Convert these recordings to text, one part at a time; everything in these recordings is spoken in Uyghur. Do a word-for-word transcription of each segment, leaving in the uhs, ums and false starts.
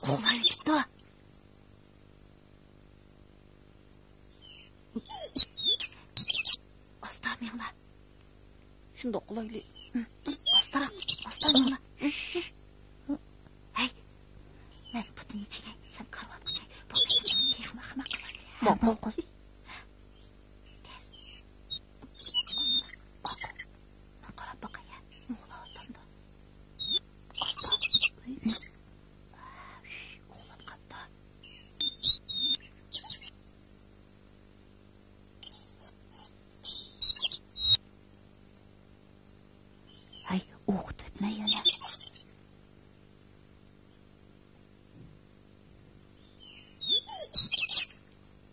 ئۇخلاۋېتىپتۇ. ئاستا مېڭىڭلار. شۇنداق قىلايلى. ئاستىراق، ئاستا مېڭىڭلار. ھەي، مەن پۇتىنى چىگەي، سەن كارىۋاتقا چىگەي. بۇ قېتىم تېخىمۇ ئەخمەق قىلىۋەتتى. ماقۇل. تېز. مەن قاراپ باقاي، ھە. ئۇخلاۋاتامدۇ؟ ئاستا. ئۇخلاپ قاپتۇ. ھەي، ئوقۇتۇۋەتمە يەنە.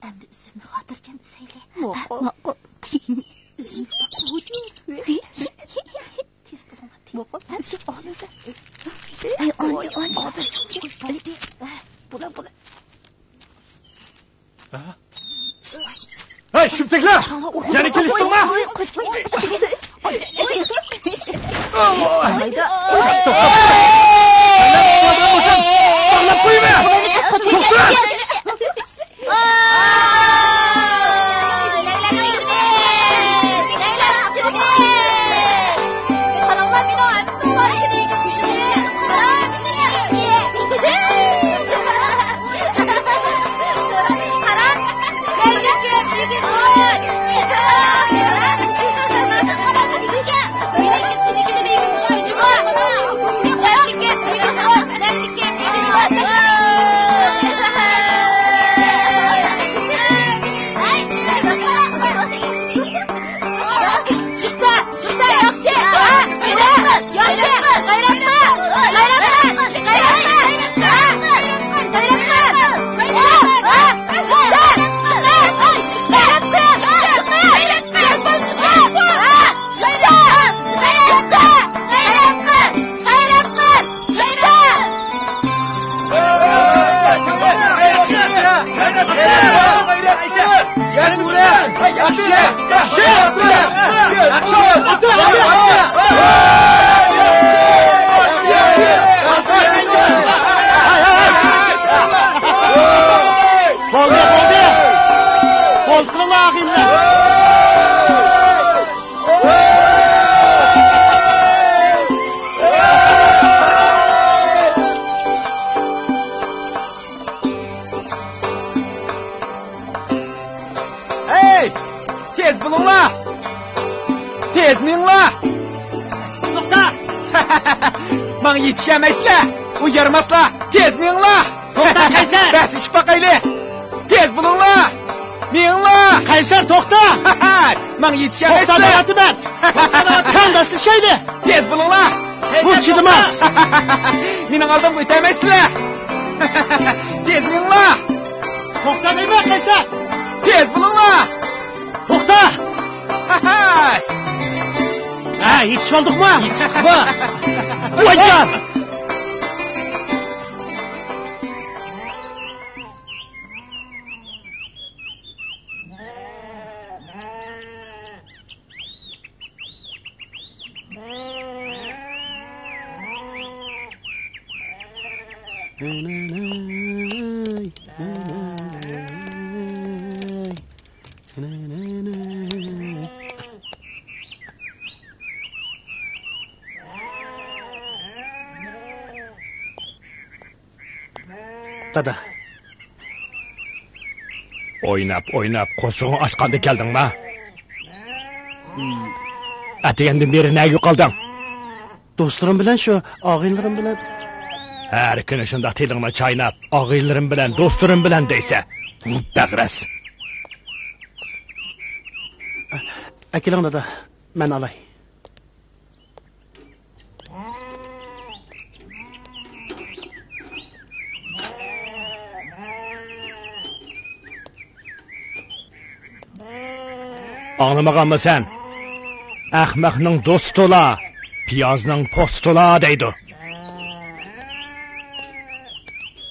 ئەمدى ئۈزۈمنى خاتىرجەم ئۈزەيلى. ماقۇل. ماقۇل. ئۈزۈمنى باققۇچۇ. تېز بولۇڭلار، تېز. ماقۇل. ھەي، ئاي، ئاي، ئاي. بولدى. بولدى، بولدى. ھەي، شۈمتەكلەر! يەنە كېلىشتىڭلار! باغلاپ قويۇۋەر! توختاڭلار! بولدى، بولدى! بولدى قىلىڭلار، ئاغىنىلەر! ھەي! تېز بولۇڭلار! تېز مېڭىڭلار! توختا! ماڭا يېتىشەلمەيسىلەر! ئۇ يارىماسلار! تېز مېڭىڭلار! توختا، قەيسەر! بەسلىشىپ باقايلى! تېز بولۇڭلار! مېڭىڭلار! قەيسەر، توختا! ماڭا يېتىشەلمەيسىلەر! توختا، ماڭاتىمەن! قان بەسلىشەيلى! تېز بولۇڭلار! بۇ چىدىماس! مېنىڭ ئالدىمغا ئۆتەلمەيسىلەر! تېز مېڭىڭلار! توختا دەيمەن، قەيسەر! تېز بولۇڭلار! توختا! ھە، يېتىشىۋالدۇقمۇ؟ يېتىشتۇقمۇ؟ ۋايجان! دادا. ئويناپ، ئويناپ، قورسىقىڭ ئاچقاندا كەلدىڭما؟ ئەتىگەندىن بېرى نەگە يوقالدىڭ؟ دوستلىرىم بىلەن شۇ، ئاغىنىلىرىم بىلەن. ھەر كۈنى شۇنداق تىلىڭنى چايناپ، ئاغىنىلىرىم بىلەن، دوستلىرىم بىلەن دەيسە. بەغرەس. ئەكېلىڭ، دادا، مەن ئالاي. ئاڭلىمىغانمۇ سەن؟ ئەخمەقنىڭ دوستى تولا، پىيازنىڭ پوستى تولا دەيدۇ.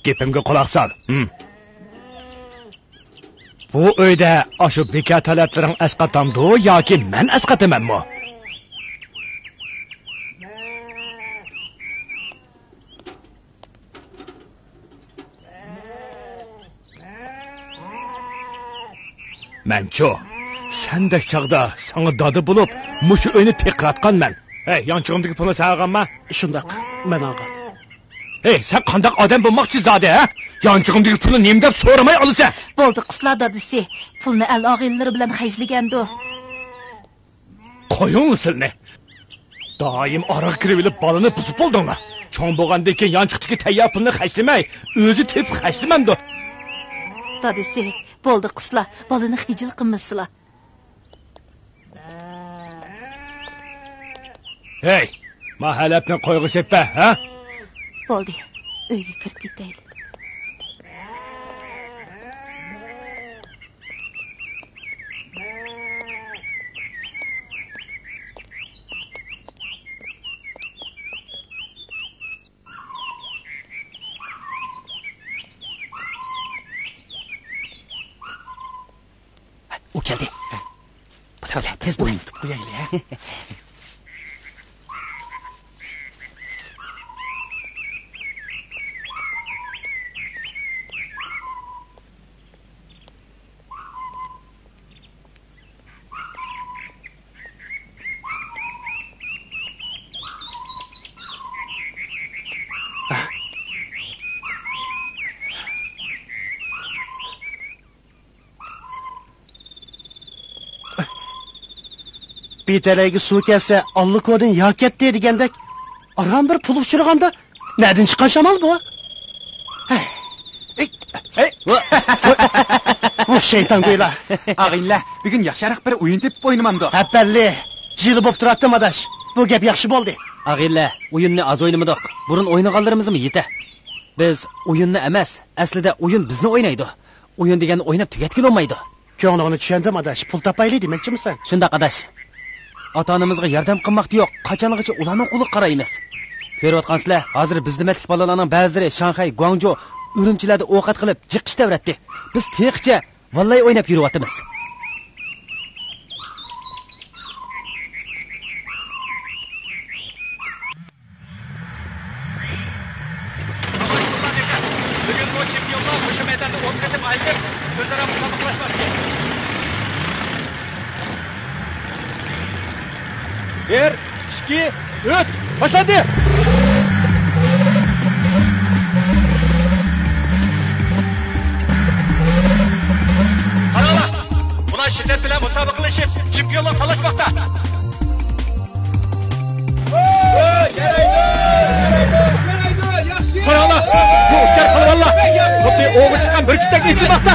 گېپىمگە قۇلاق سال. ھىم. بۇ ئۆيدە ئاشۇ بىكار تالانتلىرىڭ ئەسقاتامدۇ ياكى مەن ئەسقاتىمەنمۇ؟ مەنچۇ، سەندەك چاغدا ساڭا دادا بولۇپ، مۇشۇ ئۆينى پېقىراتقان مەن. ھەي، يانچۇقۇمدىكى پۇلنى سەن ئالغانما؟ شۇنداق، مەن ئالغان. ھەي، سەن قانداق ئادەم بولماقچى زادى، ھە؟ يانچۇقۇمدىكى پۇلنى نېمە دەپ سورىماي ئالىسەن؟ بولدى قىسلا دادىسى، پۇلنى ئەل ئاغىنىلىرى بىلەن خەجلىگەندۇ. قويۇڭلا سىلنى. دائىم ئارىغا كىرىۋېلىپ بالىنى بۇزۇپ بولدۇڭلار. چوڭ بولغاندىن كېيىن يانچۇقتىكى تەييار پۇلنى خەجلىمەي، ئۆزى تېپىپ خەجلىمەمدۇ؟ دادىسى، بولدى قىسلا، بالىنى خىجىل قىلمىسىلا. ھەي، ما ھەلەپنى قويغا سېپە، ھە؟ بولدى، ئۆيگە كىرىپ كېتەيلى. ئۇ كەلدى. بۇلار تېز بول. ئوينىتىپ قويايلى، ھە؟ بىتەلەيگە سۇ كەلسە، ئاللىكودىن يا كەتتى دېگەندەك، ئاران بىر پۇل ئۇچرىغاندا، نەدىن چىققان شامال بۇ؟ ھەي. ھەي. بۇ شەيتان گۇيلا. ئاغىنىلەر، بۈگۈن ياخشىراق بىر ئويۇن تېپىپ ئوينىمامدۇق؟ ھەپەللى، جىلە بوپ تۇراتتىم ئاداش. بۇ گەپ ياخشى بولدى. ئاغىنىلەر، ئويۇننى ئاز ئوينىمىدۇق. بۇرۇن ئوينىغانلىرىمىزمۇ يېتە. بىز ئويۇننى ئەمەس، ئەسلىدە ئويۇن بىزنى ئوينايدۇ. ئويۇن دېگەننى ئويناپ تۈگەتكىلى بولمايدۇ. كۆڭلۈڭنى چۈشەندىم ئاداش، پۇل تاپايلى دېمەكچىمىسەن؟ شۇنداق ئاداش. ئاتا-ئانىمىزغا ياردەم قىلماقتا يوق، قاچانغىچە ئۇلارنىڭ قولىغا قارايمىز؟ كۆرۈۋاتقانسىلەر، ھازىر بىز دېمەتلىك بالىلارنىڭ بەزىلىرى شاڭخەي، گۇاڭجۇ، ئۈرۈمچىلەردە ئوقەت قىلىپ جىق ئىش تەۋرەتتى. بىز تېخىچە ۋاللاي ئويناپ يۈرۈۋاتىمىز. بۈگۈن بۇ چېمپىيونلار مۇشۇ مەيداندا ئون قېتىم ئايلىنىپ، ئۆزئارا مۇسابىقىلەشمەكچى. بىر، ئىككى، ئۈچ، باشلاندى! قاراڭلار، بۇلار شىددەت بىلەن مۇسابىقىلىشىپ، چېمپىيونلۇق تالاشماقتا. قاراڭلار، بۇ ئۇچار پالۋانلار خۇددى ئوۋغا چىققان بۈركۈتتەك ئېچىلماقتا.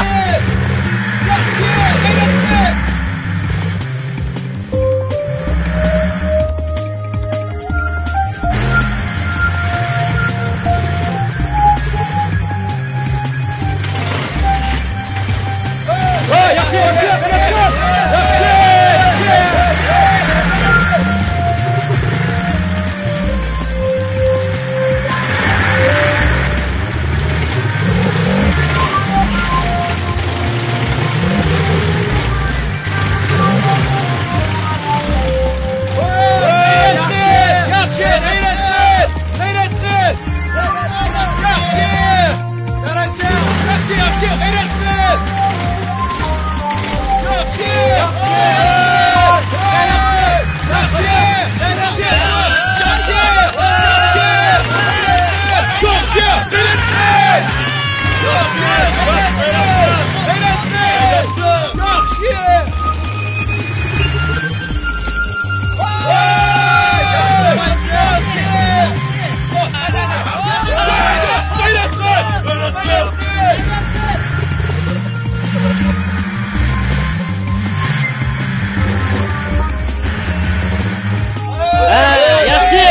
ھە، ياخشى!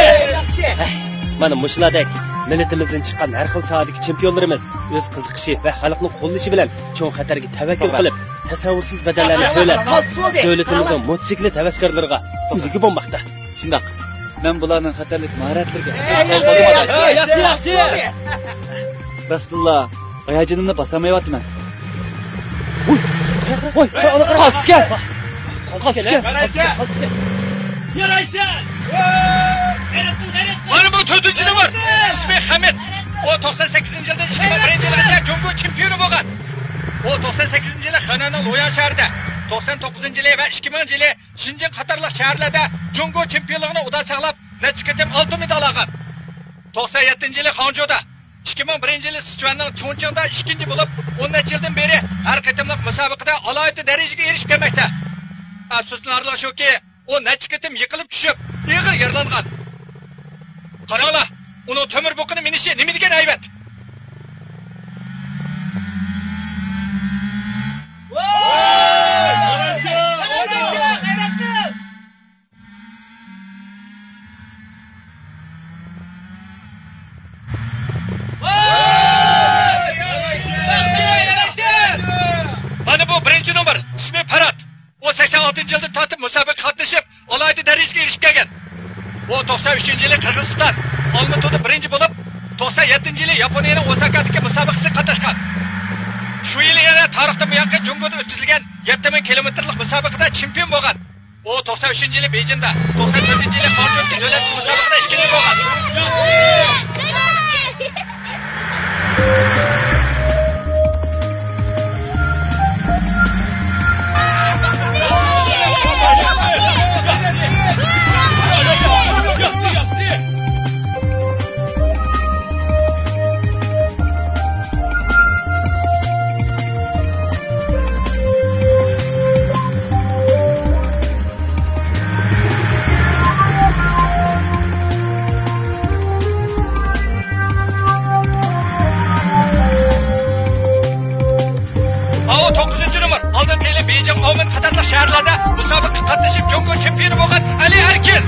مانا مۇشۇلاردەك مىللىتىمىزدىن چىققان ھەر خىل ساھەدىكى چېمپىيونلىرىمىز ئۆز قىزىقىشى ۋە خەلقنىڭ قوللىشى بىلەن چوڭ خەتەرگە تەۋەككۈل قىلىپ، تەسەۋۋۇسىز بەدەللەرنى تۆلەپ، دۆلىتىمىزنىڭ موتوسىكلىت ھەۋەسكارلىرىغا ئۈلگە بولماقتا. شۇنداق. مەن بۇلارنىڭ خەتەرلىك ماھارەتلىرىگە ياخشى، ياخشى. راستتىنلا، ھاياجىنىمنى باسالمايۋاتىمەن. ۋوي! ۋوي! قالتىسكەن! قالتىسكەن! يارايسەن! مانا بۇ تۆتىنچى نومۇر، ئىسمى خەمىت. ئۇ توقسان سەككىزىنچى يىلدا ئىككى مىڭ بىرىنچى يىلغىچە جۇڭگو چېمپىيونى بولغان. ئۇ توقسان سەككىزىنچى يىلى خېنەننىڭ لوياڭ شەھىرىدە توقسان توققۇزىنچى يىلى ۋە ئىككى مىڭىنچى يىلى شېنجېن قاتارلىق شەھەرلەردە جۇڭگو چېمپىيونلۇقىنى ئۇدا ساقلاپ، نەچچە قېتىم ئالتۇن مېدال ئالغان. توقسان يەتتىنچى يىلى خاڭجۇدا، ئىككى مىڭ بىرىنچى يىلى سىچۈەننىڭ چۇڭچىڭدا ئىككىنچى بولۇپ، ئون نەچچە يىلدىن بېرى ھەر قېتىملىق مۇسابىقىدە ئالاھىدە دەرىجىگە ئېرىشىپ كەلمەكتە. ئەپسۇسلىنارلىقى شۇكى، ئۇ نەچچە قېتىم يىقىلىپ چۈشۈپ، ئېغىر يارىلانغان. قاراڭلار، ئۇنىڭ تۆمۈر بۇقىنى مىنىشى نېمە دېگەن ھەيۋەت! مانا بۇ بىرىنچى نومۇر، ئىسمى پارات. ئۇ سەكسەن ئالتىنچى يىلدىن تارتىپ مۇسابىقىگە قاتنىشىپ، ئالاھىدە دەرىجىگە ئېرىشىپ كەلگەن. ئۇ توقسان ئۈچىنچى يىلى قىرغىزىستان ئالمۇتىدا بىرىنچى بولۇپ، توقسان يەتتىنچى يىلى ياپونىيەنىڭ ئوساكادىكى مۇسابىقىسىگە قاتناشقان. شۇ يىلى يەنە تارىختىن بۇيانقى جۇڭگودا ئۆتكۈزۈلگەن يەتتە مىڭ كىلومېتىرلىق مۇسابىقىدە چېمپىيون بولغان. ئۇ توقسان ئۈچىنچى يىلى بېيجىڭدا، توقسان تۆتىنچى يىلى خاڭجۇدىكى دۆلەت مۇسابىقىدە ئىككىنچى بولغان. ئاۋۇ توققۇزىنچى نومۇر، ئالدىنقى يىلى بېيجىڭ، ئاۋمېن قاتارلىق شەھەرلەردە مۇسابىقىگە قاتنىشىپ، جۇڭگو چېمپىيونى بولغان ئەلى ئەركىن.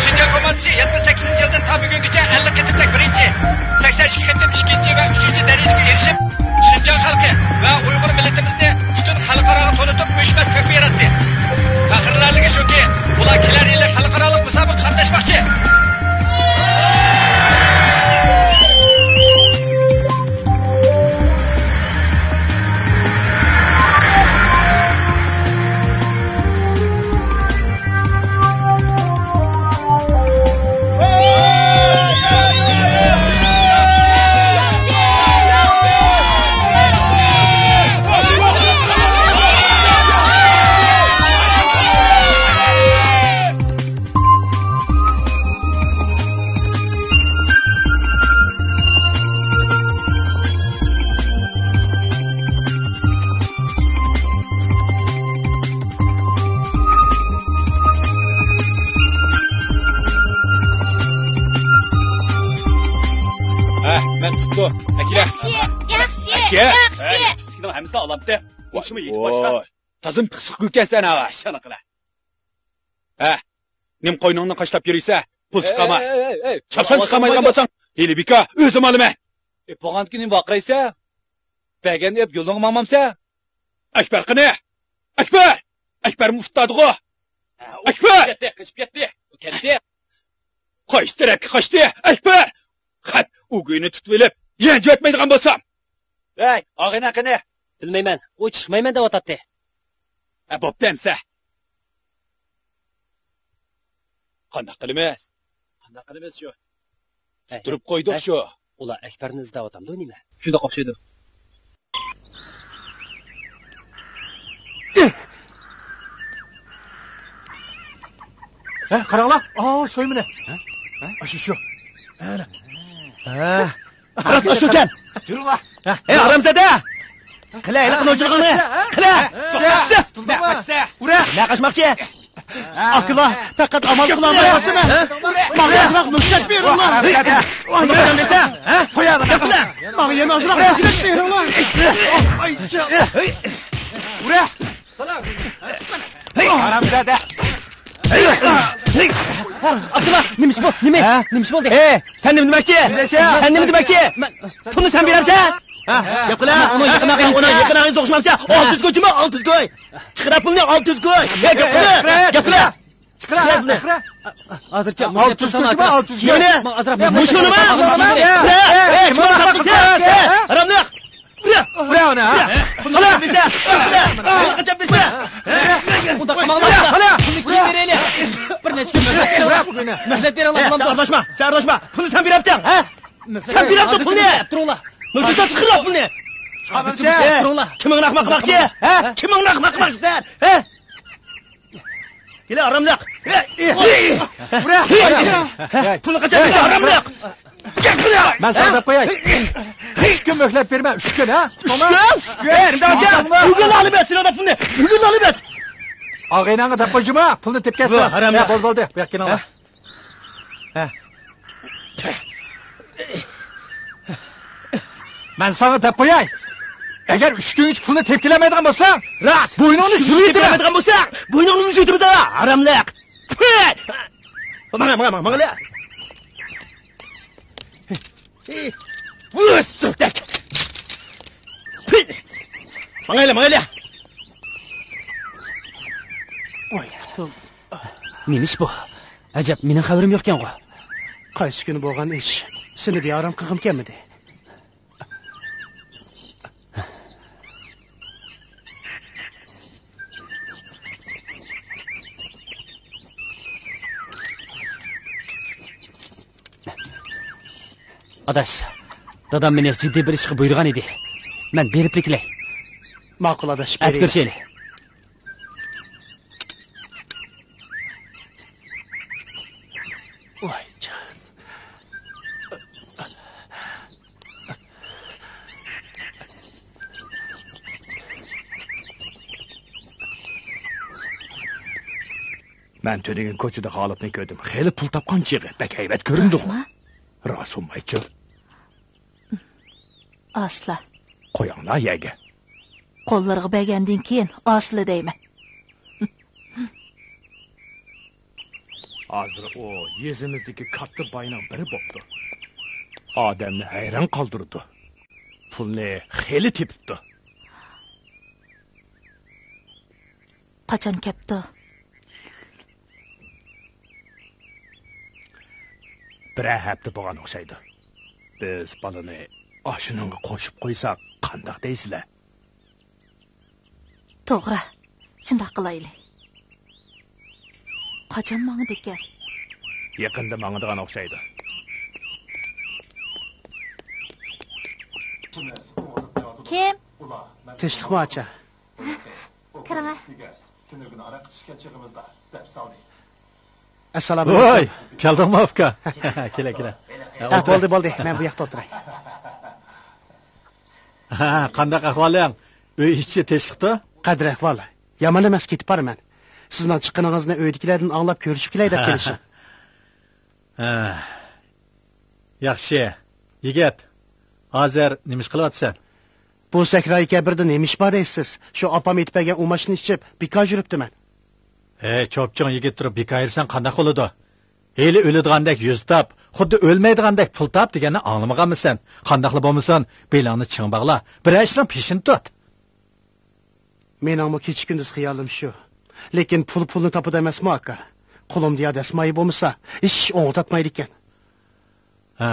شىنجاڭ كوماندىسى يەتمىش سەككىزىنچى يىلدىن تا بۈگۈنگىچە ئەللىك قېتىملىق بىرىنچى، سەكسەن ئىككى قېتىم ئىككىنچى ۋە ئۈچىنچى دەرىجىگە ئېرىشىپ، شىنجاڭ خەلقى ۋە ئۇيغۇر مىللىتىمىزنى پۈتۈن خەلقئاراغا تونۇتۇپ، ئۆچمەس تۆھپە ياراتتى. پەخىرلىنەرلىكى شۇكى، ئۇلار كېلەر يىلى خەلقئارالىق مۇسابىقىگە قاتناشماقچى. ھە، مەن تۇتتۇم. ئەكىلە. ياخشى، ياخشى، ئەكە. ياخشى. ھەي، تۇتقىنىڭ ھەممىسىنى ئالامتى. ۋاي، ئىشىمۇ يېتىپ باشقا. ۋاي. تازىمۇ پىخسىق گۈلكەنسەن ھاۋا. ئىشانقىلە. ھە، نېمە قوينۇڭنى قاشلاپ يۈرىسە، پۇل چىقاماي. ئەي، ئەي، ئەي، ئەي. چاپسان چىقامايدىغان بولساڭ، ھېلى بىكار، ئۆزۈم ئالىمەن. ئېپ بولغاندىكىن نېمە ۋارقىرايسەن؟ بەرگەننى ئېپ يولۇڭغا ماڭمامسەن؟ ئەكبەر قېنى؟ ئەكبەر! ئەكبەرمۇ ئۇتتادىغۇ. ھە، ئەكبەر! قېچىپ كەتتى، قېچىپ كەتتى. ئۇ كەتتى. قايسى تەرەپكە قاچتى؟ ئەكبەر! خەپ، ئۇ گۇينى تۇتۇۋېلىپ، يەنجىۋەتمەيدىغان بولسام. ھەي، ئاغىنە قېنى؟ بىلمەيمەن، ئۇ چىقمايمەن دەۋاتاتتى. ھە، بوپتۇ ئەمسە. قانداق قىلىمىز؟ قانداق قىلىمىز شۇ؟ ھەي، تۇرۇپ ھەي، قويدۇق ھەي. شۇ. ئۇلار ئەكبەرنى ئىزدەۋاتامدۇ نېمە؟ شۇنداق ئوخشايدۇ. ھە، قاراڭلار. ئاۋۇ سويمىنى. ھە؟ ھە؟ ئاشۇ شۇ. ئەنە. ھە. راست ئاشۇكەن. يۈرۈڭلار. ھە، ھەي، ھارامزادە! قىلە، ھېلىقى نوچىلىقىڭنى. قىلە! توختاڭ! ئۇرە! نە قاچماقچى؟ ئاكىلار، پەقەت ئامال قىلالمايۋاتىمەن. ماڭا ئازراق مۆھلەت بېرىڭلار. ھارامزادە! ئۇنى قاچام دېسە، ھە؟ قويا! ماڭا يەنە ئازراق مۆھلەت بېرىڭلار. ئۇرە! ھەي، ھارامزادە! ئاكىلار، نېمە ئىش بۇ؟ نېمە؟ ھە؟ نېمە ئىش بولدى؟ ئەي، سەن نېمە دېمەكچى؟ سەن نېمە دېمەكچى؟ پۇلنى سەن بېرەمسەن؟ ھە؟ گەپ قىلە. ئۇنىڭ يېقىنىغا، ئۇنىڭ يېقىنىغا سوقۇشمامسەن؟ ئالتە يۈز كوي جۇما، ئالتە يۈز كوي. چىقىرە پۇلنى، ئالتە يۈز كوي. ھەي، گەپ قىلە. گەپ قىلە. چىقىرە پۇلنى. ھازىرچە ئالتە يۈز كوي جۇما، ئالتە يۈز كوي. ماڭا ئازراق مۆھلەت بېرىڭ. مۇشۇنىمۇ؟ ھاراملىق! ئۇرە ئۇنى، ھە؟ قاچاپ دېسە! ئۇنداق قىلماڭلار! بۇنى كېيىن بېرەيلى! بىر نەچچە كۈن مۆھلەت بېرىڭلار! سەن ئارىلاشما! سەن ئارىلاشما! پۇلنى سەن بېرەپتىڭ، ھە؟ سەن بېرەپتىڭ پۇلنى! تۇرۇڭلار! نوچىدا چىقىرىڭ پۇلنى! تۇرۇڭلار! كىمىڭنى ئەخمەقچى؟ ھە؟ كىمىڭنى ئەخمەقچى سەن؟ ھە؟ كېلە، ھاراملىق! پۇلنى قاچاپ بېرىسەن، ھاراملىق! مەن ساڭا دەپ قوياي. ئۈچ كۈن مۆھلەت بېرىمەن، ئۈچ كۈن، ھە؟ ئۈچ كۈن؟ ئۈچ كۈن! بۈگۈن ئالىمەن سېنىڭدىن پۇلنى! بۈگۈن ئالىمەن! ئاغىنەڭگە دەپ قوي جۇما، پۇلنى تېپىپ كەلسۇن. ھە، بولدى، بولدى، بۇ ياققا كېلىڭلار. ھە. مەن ساڭا دەپ قوياي. ئەگەر ئۈچ كۈنگىچە پۇلنى تېپىپ كېلەلمەيدىغان بولساڭ، راست، بوينۇڭنى يۇيۇپ كېلەلمەيدىغان بولساڭ، بوينۇڭنى يۇيۇپ كېتىمەن، ھاراملىق. ماڭا، ماڭا، ماڭا، ماڭا. ماڭايلى، ماڭايلى. ۋاي پۇتۇم. نېمە ئىش بۇ؟ ئەجەب، مېنىڭ خەۋىرىم يوقكەنغۇ؟ قايسى كۈنى بولغان ئىش؟ سېنى بىئارام قىلغۇم كەلمىدى. ئاداش، دادام مېنى جىددىي بىر ئىشقا بۇيرۇغان ئىدى. مەن بېرىپلا كېلەي. ماقۇل ئاداش، ئەتە بېرەيلى. كۆرۈشەيلى. ۋاي جان. مەن تۈنۈگۈن كوچىدا غالىپنى كۆردۈم. خېلى پۇل تاپقان چېغى. بەك ھەيۋەت كۆرۈندىغۇ. راستمۇ؟ راست بولمايچۇ. ئاسلا. قويۇڭلار يەرگە. قوللىرىغا بەرگەندىن كېيىن ئاسلا دەيمەن. ھازىر ئۇ يېزىمىزدىكى كاتتا باينىڭ بىرى بوپتۇ. ئادەمنى ھەيران قالدۇرىدۇ. پۇلنى خېلى تېپىپتۇ. قاچان كەپتۇ؟ بىرەر ھەپتە بولغان ئوخشايدۇ. بىز بالىنى ئاشۇنىڭغا قوشۇپ قويساق قانداق دەيسىلەر؟ توغرا، شۇنداق قىلايلى. قاچان ماڭىدىكەن؟ يېقىندا ماڭىدىغان ئوخشايدۇ. كىم؟ تىنچلىقمۇ، ئاچا؟ كىرىڭە. ئەسسالامۇ ئەلەيكۇم. ۋاي، كەلدىڭمۇ ئۇكا؟ كېلە، كېلە. ھە، بولدى، بولدى. مەن بۇ ياقتا ئولتۇراي. ھە، قانداق ئەھۋالىڭ؟ ئۆي ئىچى تىنچلىقتۇ؟ قەدىر ئەھۋال يامان ئەمەس، كېتىپ بارىمەن. سىزنىڭ چىققىنىڭىزنى ئۆيدىكىلەردىن ئاڭلاپ كۆرۈشۈپ كېلەي دەپ كېلىشىم. ھە. ياخشى. يىگىت، ھازىر نېمە ئىش قىلىۋاتىسەن؟ بۇ سەھرايى كەبىردە نېمە ئىش بار دەيسىز؟ شۇ ئاپام ئېتىپ بەرگەن ئۇماچنى ئىچىپ، بىكار يۈرۈپتىمەن. ھەي، چوپچوڭ يىگىت تۇرۇپ بىكار يۈرسەڭ قانداق بولىدۇ؟ ھېلى ئۆلىدىغاندەك يۈز تاپ، خۇددى ئۆلمەيدىغاندەك پۇل تاپ دېگەننى ئاڭلىمىغانمىسەن؟ قانداقلا بولمىسۇن، بېلىڭنى چىڭ باغلا، بىرەر ئىشنىڭ پېشىنى تۇت. مېنىڭمۇ كېچە-كۈندۈز خىيالىم شۇ. لېكىن پۇل پۇلنى تاپىدۇ ئەمەسمۇ، ئاكا؟ قولۇمدا يا دەسمايە بولمىسا، ھېچ ئىش ئوڭغا تارتمايدىكەن. ھە.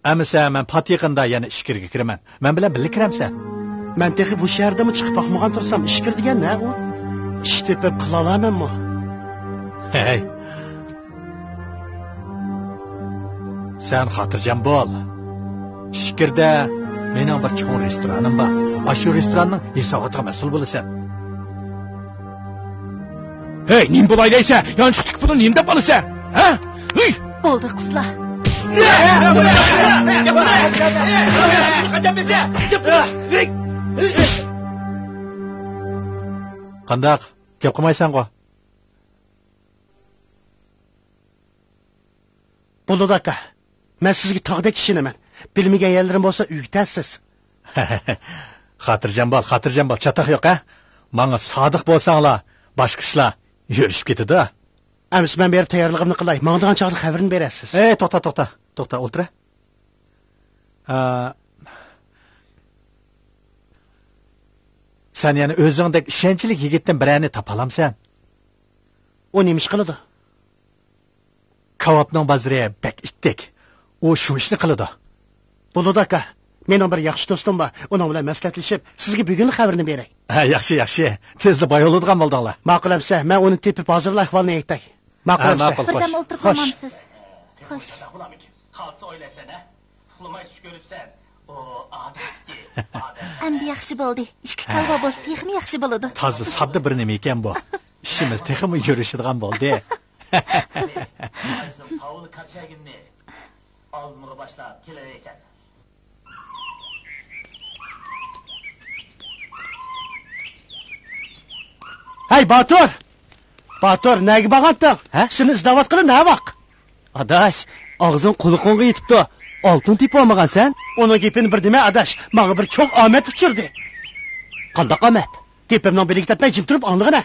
ئەمىسە مەن پات يېقىندا يەنە ئىچكىرىگە كىرىمەن. مەن بىلەن بىللە كىرەمسەن؟ مەن تېخى بۇ شەھەردىنمۇ چىقىپ باقمىغان تۇرسام، ئىچكىرى دېگەن نە ئۇ؟ ئىش تېپىپ قىلالامەنمۇ؟ ھەي. سەن خاتىرجەم بول. ئىچكىرىدە مېنىڭ بىر چوڭ رېستورانىم بار. ئاشۇ رېستوراننىڭ ھېساباتىغا مەسئۇل بولىسەن. ھەي، نېمە بولاي دەيسەن؟ يانچۇقتىكى پۇلنى نېمە دەپ ئالىسەن؟ ھە؟ ھەي! بولدى، قىزلار. قانداق؟ گەپ قىلمايسەنغۇ؟ بولىدۇ، ئاكا. مەن سىزگە تاغدەك ئىشىنىمەن. بىلمىگەن يەرلىرىم بولسا ئۆگىتەرسىز. خاتىرجەم بول، خاتىرجەم بول، چاتاق يوق، ھە؟ ماڭا سادىق بولساڭلار، باشقا ئىشلار يۈرۈشۈپ كېتىدۇ. ئەمىسە مەن بېرىپ تەييارلىقىمنى قىلاي، ماڭىدىغان چاغدا خەۋىرىنى بېرەرسىز. ئەي، توختا، توختا، توختا، ئولتۇر. ئا، سەن يەنە ئۆزۈڭدەك ئىشەنچلىك يىگىتتىن بىرەرنى تاپالامسەن؟ ئۇ نېمە ئىش قىلىدۇ؟ كاۋاپنىڭ بازىرى بەك ئىتتىك. ئۇ شۇ ئىشنى قىلىدۇ. بولىدۇ، ئاكا. مېنىڭ بىر ياخشى دوستۇم بار. ئۇنىڭ بىلەن مەسلىھەتلىشىپ، سىزگە بۈگۈنلا خەۋىرىنى بېرەي. ھە، ياخشى، ياخشى. تېزلا باي بولىدىغان بولدۇڭلار. ماقۇل ئەمسە، مەن ئۇنى تېپىپ، ھازىرلا ئەھۋالنى ئېيتاي. ماقۇل ھە، ئەمسە. ماقۇل، خوش. بىردەم ئولتۇرۇپ خوش. قالمامسىز؟ خوش. قالسا ئويلايسەن، ھە؟ ئۇخلىماي چۈش كۆرۈپسەن. ئۇ ئادەتتىكى ئادەم. ئەمدى ياخشى بولدى. ئىككى كالۋا بولسا تېخىمۇ ياخشى بولىدۇ. تازا ساددا بىر نېمە ئىكەن بۇ. ئىشىمىز تېخىمۇ يۈرۈشىدىغان بولدى. قېنى، ئايزىڭ تاۋۇل كارچاگىننى ئالدىمغا باشلاپ كېلەلەيسەن. ھەي، باتۇر! باتۇر، نەگە بارغانتىڭ؟ ھە؟ سېنى ئىزدەۋاتقىلى نەۋاق؟ ئاداش، ئاغزىڭ قۇلىقىڭغا يېتىپتۇ. ئالتۇن تېپىۋالمىغانسەن؟ ئۇنىڭ گېپىنى بىر دېمە، ئاداش. ماڭا بىر چوڭ ئامەت ئۇچرىدى. قانداق ئامەت؟ گېپىمنىڭ بېلىگە تەتمەي جىم تۇرۇپ ئاڭلىغىنە.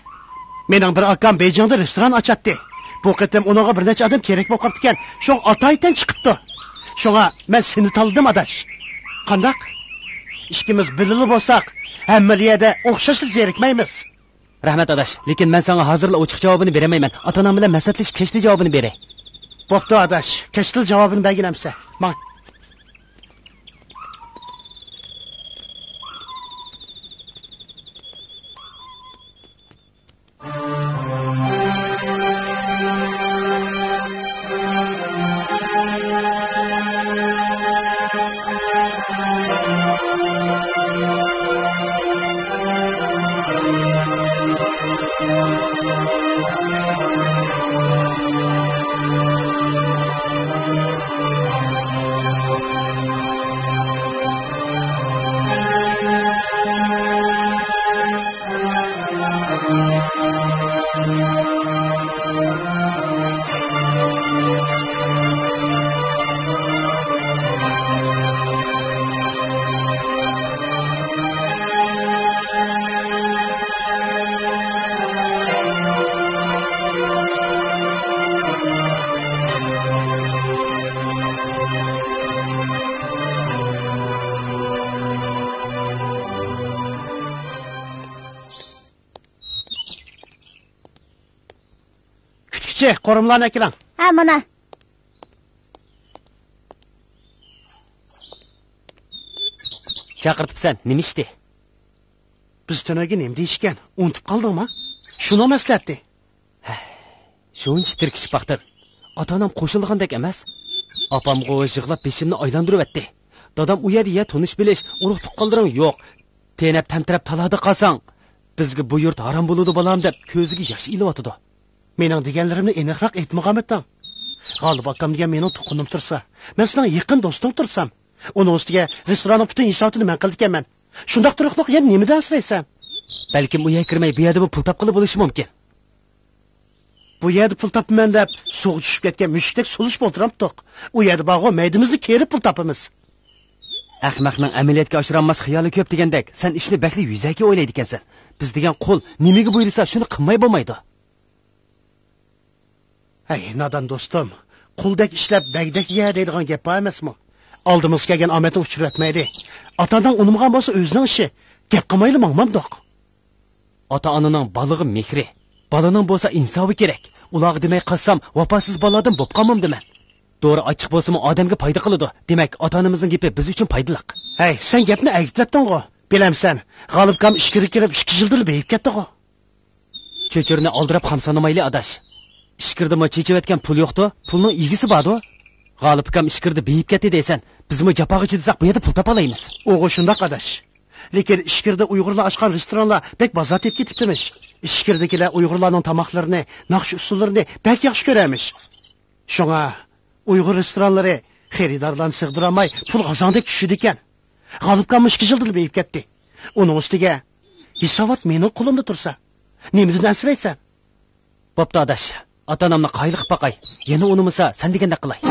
مېنىڭ بىر ئاكام بېيجىڭدا رېستوران ئاچاتتى. بۇ قېتىم ئۇنىڭغا بىر نەچچە ئادەم كېرەك بولۇپ قاپتىكەن. شۇڭا ئاتايىتەن چىقىپتۇ. شۇڭا مەن سېنى تاللىدىم، ئاداش. قانداق؟ ئىككىمىز بىللىلا بولساق، ھەممىلا يەردە ئوخشاشلا زېرىكمەيمىز. رەھمەت، ئاداش. لېكىن مەن ساڭا ھازىرلا ئوچۇق جاۋابىنى بېرەلمەيمەن. ئاتا-ئانام بىلەن مەسلىھەتلىشىپ، كەچتە جاۋابىنى بېرەي. بوپتۇ، ئاداش. كەچتىلا جاۋابىنى بەرگىن ئەمسە. ماڭ. كۈتكۈچى، قورۇمىلارنى ئەكېلىڭ. ھە، مانا. چاقىرتىپسەن، نېمە ئىشتى؟ بىز تۈنۈگۈن نېمە دېيىشكەن؟ ئۇنتۇپ قالدىڭما؟ شۇنىڭ مەسلىھەتتى. ھە، شۇنچە تىركىشىپ باقتىم. ئاتا-ئانام قوشۇلىدىغاندەك ئەمەس. ئاپامغۇ يىغلاپ بېشىمنى ئايلاندۇرۇۋەتتى. دادام ئۇ يەردە يە تونۇش-بىلىش، ئۇرۇق-تۇغقانلىرىڭ يوق. تېنەپ-تەمتىرەپ تالادا قالساڭ، بىزگە بۇ يۇرت ھارام بولىدۇ، بالام، دەپ كۆزىگە ياش ئېلىۋاتىدۇ. مېنىڭ دېگەنلىرىمنى ئېنىقراق ئېيتمىغانمىتىڭ؟ غالىپ ئاكام دېگەن مېنىڭ تۇغقىنىم تۇرسا، مەن سېنىڭ يېقىن دوستۇڭ تۇرسام، ئۇنىڭ ئۈستىگە رېستوراننىڭ پۈتۈن ھېسابىتىنى مەن قىلىدىكەنمەن. شۇنداق تۇرۇقلۇق يەنە نېمىدىن ئەنسىرەيسەن؟ بەلكىم ئۇ يەرگە كىرمەي بۇ يەردىمۇ پۇل تاپقىلى بولۇشى مۇمكىن. بۇ يەردە پۇل تاپىمەن دەپ سۇغا چۈشۈپ كەتكەن مۈشۈكتەك سولىشىپ ئولتۇرامتۇق. ئۇ يەردە بارغۇ مەيدىمىزنى كېرىپ پۇل تاپىمىز. ئەخمەقنىڭ ئەمەلىيەتكە ئاشۇرالماس خىيالى كۆپ دېگەندەك، سەن ئىشنى بەكلا يۈزەكى ئويلايدىكەنسەن. بىز دېگەن قۇل نېمىگە بۇيرۇسا شۇنى قىلماي بولمايدۇ. ھەي، نادان دوستۇم، قۇلدەك ئىشلەپ بەگدەك يە دەيدىغان گەپ بار ئەمەسمۇ؟ ئالدىمىزغا كەلگەن ئامەتنى ئۇچۇرۇۋەتمەيلى. ئاتا-ئاناڭ ئۇنىمىغان بولسا ئۆزىنىڭ ئىشى. گەپ قىلمايلا ماڭمامدۇق. ئاتا-ئانىنىڭ بالىغا مېھرى، بالىنىڭ بولسا ئىنساپى كېرەك. ئۇلارغا دېمەي قالسام، ۋاپاسىز بالىلاردىن بوپ قالمامدىمەن. دورا ئاچچىق بولسىمۇ ئادەمگە پايدا قىلىدۇ. دېمەك، ئاتا-ئانىمىزنىڭ گېپى بىز ئۈچۈن پايدىلىق. ھەي، سەن گەپنى ئەگىتىۋەتتىڭغۇ. بىلەمسەن، غالىپ ئاكام ئىچكىرىگە كىرىپ ئىككى يىلدىلا بېيىپ كەتتىغۇ. چۆچۈرىنى ئالدىراپ خام سانىمايلى، ئاداش. ئىچكىرىدىمۇ چېچىۋەتكەن پۇل يوقتۇ، پۇلنىڭ ئىگىسى باردۇ. غالىپ ئاكام ئىچكىرىدە بېيىپ كەتتى دەيسەن، بىزمۇ جاپاغا چىدىساق بۇ يەردە پۇل تاپالايمىز. ئۇغۇ شۇنداق، ئاداش. لېكىن ئىچكىرىدە ئۇيغۇرلار ئاچقان رېستورانلار بەك بازار تېپىپ كېتىپتىمىش. ئىچكىرىدىكىلەر ئۇيغۇرلارنىڭ تاماقلىرىنى، ناخشا ئۇسسۇللىرىنى بەك ياخشى كۆرەمىش. شۇڭا ئۇيغۇر رېستورانلىرى خېرىدارلارنى سىغدۇرالماي پۇل غازاڭدەك چۈشىدىكەن. غالىپكاممۇ ئىككى يىلدىلا بېيىپ كەتتى. ئۇنىڭ ئۈستىگە ھېسابات مېنىڭ قولۇمدا تۇرسا، نېمىدىن ئەنسىرەيسەن؟ بوپتۇ ئاداش، ئاتا-ئانامنى قايىل قىلىپ باقاي. يەنە ئۇنىمىسا سەن دېگەندەك قىلاي.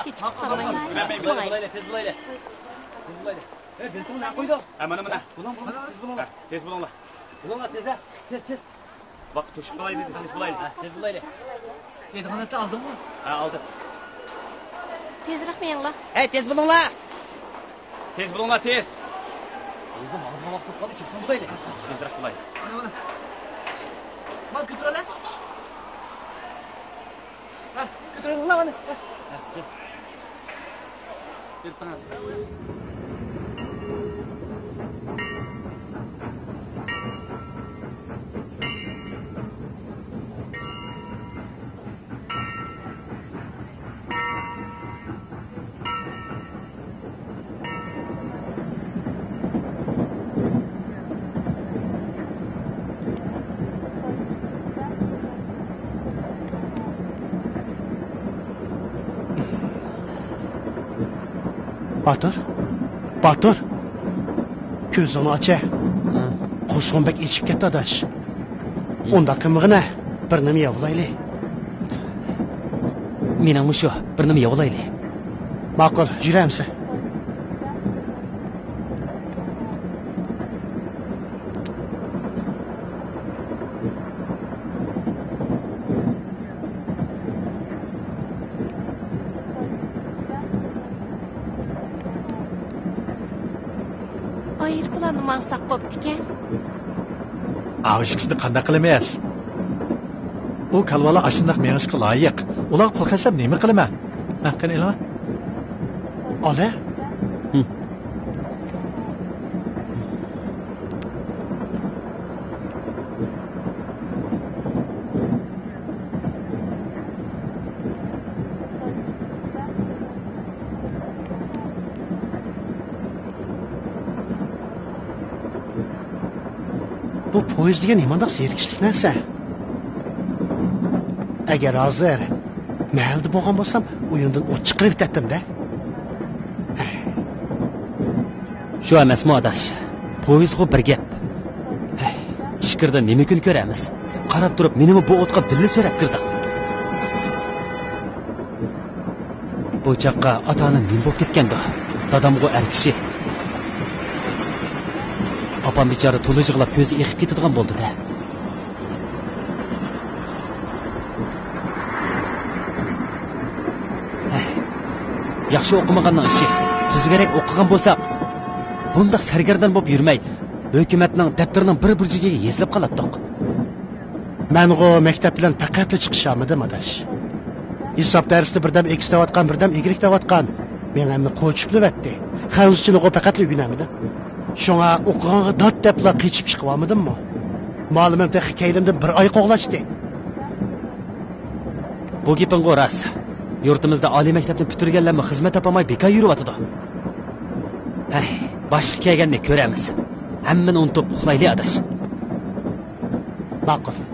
كېچىكىپ قالمايلى. ماڭايلى. تېز بولايلى، تېز بولايلى. تېز بولايلى. ھە، بىلتىڭنى نەگە قويدۇڭ؟ ھە، مانا، مانا. بۇلۇڭ، بۇلۇڭ، تېز بولۇڭلار. ھە، تېز بولۇڭلار. بۇلۇڭلار، تېز، ھە. تېز، تېز. ۋاقىت توشۇپ قالاي دېدى، تېز بولايلى. ھە، تېز بولايلى. دەيدىغان نەرسە ئالدىڭمۇ؟ ھە، ئالدىم. تېزرەك مېڭىڭلار. ھەي، تېز بولۇڭلار. تېز بولۇڭلار، تېز. ئۆزۈم ئالدىغا ۋاقىت قالدى، چىقسام بولايلى. تېزرەك بولاي. مانا، مانا. مانا كۆتۈرۈڭلار. ھە، كۆتۈرۈڭلار مانا. ھە، تېز. بېرىپ قاراڭ. باتۇر، باتۇر، كۆزۈڭنى ئاچە. ھە. قورسىقىم بەك ئېچىپ كەتتى، ئاداش. ئۇنداق قىلمىغىنە، بىر نېمە يەۋالايلى. مېنىڭمۇ شۇ، بىر نېمە يەۋالايلى. ماقۇل، يۈرەمسە. ئايروپىلاندا ماڭساق بوپتىكەن. ئاۋۇ ئىككىسىنى قانداق قىلىمىز؟ ئۇ كالۋالار ئاشۇنداق مېڭىشقا لايىق. ئۇلارغا پۇل خەجلەپ نېمە قىلىمەن؟ ھە، قېنى ئېلىڭ. ئالە؟ ھىم. بۇ پويىز دېگەن نېمانداق زېرىكىشلىك نەرسە؟ ئەگەر ھازىر مەھەلدە بولغان بولسام، ئويۇندىن ئوت چىقىرىۋېتەتتىم-دە. شۇ ئەمەسمۇ، ئاداش؟ پويىزغۇ بىر گەپ. ھەي، ئىچكىرىدە نېمە كۈن كۆرەمىز؟ قاراپ تۇرۇپ، مېنىمۇ بۇ ئوتقا بىللە سۆرەپ كىردىڭ. بۇ چاغقا ئاتا-ئانا نېمە بولۇپ كەتكەندۇ؟ دادامغۇ ئەر كىشى. ئاپام بىچارە تولا يىغلاپ كۆزى ئېقىپ كېتىدىغان بولدى-دە. ھەي، ياخشى ئوقۇمىغاننىڭ ئىشى. تۈزۈكرەك ئوقۇغان بولساق، بۇنداق سەرگەردان بولۇپ يۈرمەي، ھۆكۈمەتنىڭ دەپتىرىنىڭ بىر بۇرجىكىگە يېزىلىپ قالاتتۇق. مەنغۇ مەكتەپ بىلەن پەقەتلا چىقىشالمىدىم، ئاداش. ھېساب دەرسىدە بىردەم ئېكىز دەۋاتقان، بىردەم ئىگرېك دەۋاتقان. مېڭەمنى قوچۇپلىۋەتتى. خەنزۇچىنىغۇ پەقەتلا ئۆگىنەلمىدىم. شۇڭا ئوقۇغانغا دات دەپلا قېچىپ چىقىۋالمىدىممۇ؟ مۇئەللىمىم تېخى كەينىمدىن بىر ئاي قوغلاشتى. بۇ گېپىڭغۇ راست. يۇرتىمىزدا ئالىي مەكتەپنى پۈتتۈرگەنلەرمۇ خىزمەت تاپالماي بىكار يۈرۈۋاتىدۇ. ھەي، باشقا كەلگەننى كۆرەرمىز. ھەممىنى ئۇنتۇپ ئۇخلايلى، ئاداش. ماقۇل.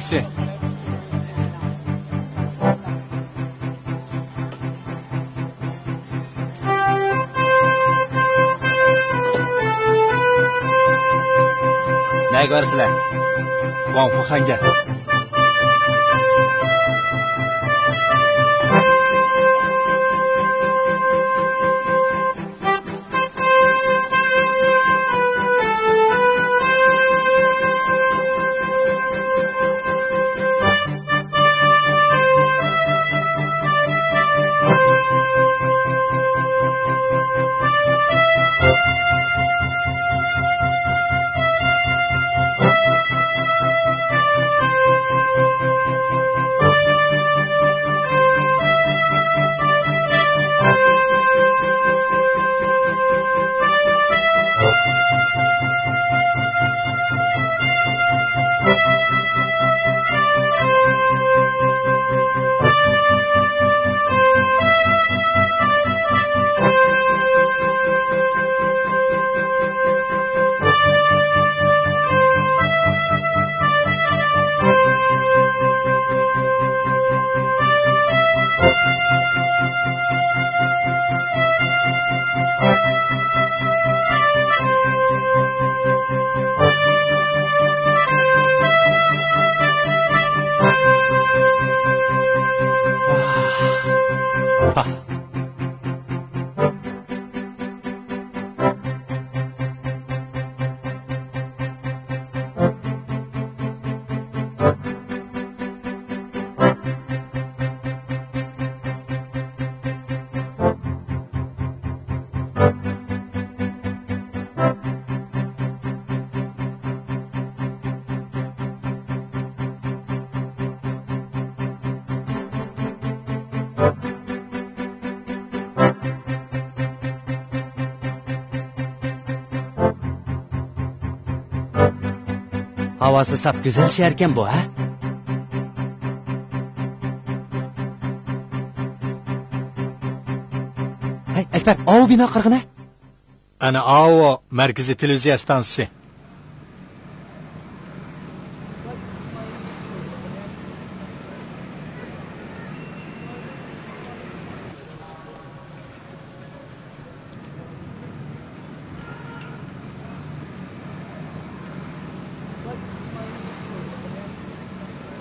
نەگە بارىسىلەر؟ ۋاڭخۇخەنگە. ھاۋاسى ساپ، گۈزەل شەھەركەن بۇ، ھە؟ ھەي، ئەكبەر، ئاۋۇ بىنا قارىغىنە. ئەنە ئاۋۇ مەركىزىي تېلېۋىزىيە ئىستانسىسى.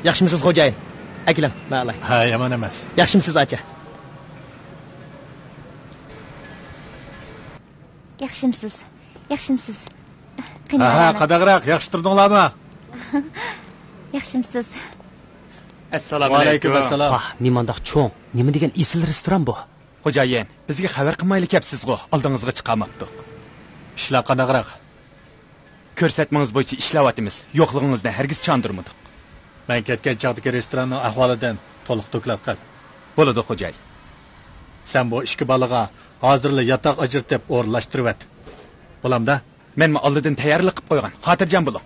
ياخشىمۇسىز خوجايىن؟ ئەكېلىڭ، مەن ئالاي. ھە، يامان ئەمەس. ياخشىمۇسىز ئاچا؟ ياخشىمسىز؟ ياخشىمسىز؟ قېنى، ھە، ھە، قانداقراق، ياخشى تۇردۇڭلارمۇ؟ ياخشىمسىز؟ ئەسسالامۇ ئەلەيكۇم. ۋەئەلەيكۇم ئەسسالام. ۋاھ، نېمانداق چوڭ، نېمە دېگەن ئېسىل رېستوران بۇ. خوجايىن، بىزگە خەۋەر قىلمايلا كەپسىزغۇ، ئالدىڭىزغا چىقالماپتۇق. ئىشلار قانداقراق؟ كۆرسەتمىڭىز بويىچە ئىشلەۋاتىمىز، يوقلۇقىڭىزنى ھەرگىز چاندۇرمىدۇق. مەن كەتكەن چاغدىكى رېستوراننىڭ ئەھۋالىدىن تولۇق دوكلات قىل. بولىدۇ، خوجايىن. سەن بۇ ئىككى بالىغا ھازىرلا ياتاق ئاجرىتىپ ئورۇنلاشتۇرۇۋەت. بولامدا؟ مەنمۇ ئالدىدىن تەييارلىق قىلىپ قويغان، خاتىرجەم بولۇڭ.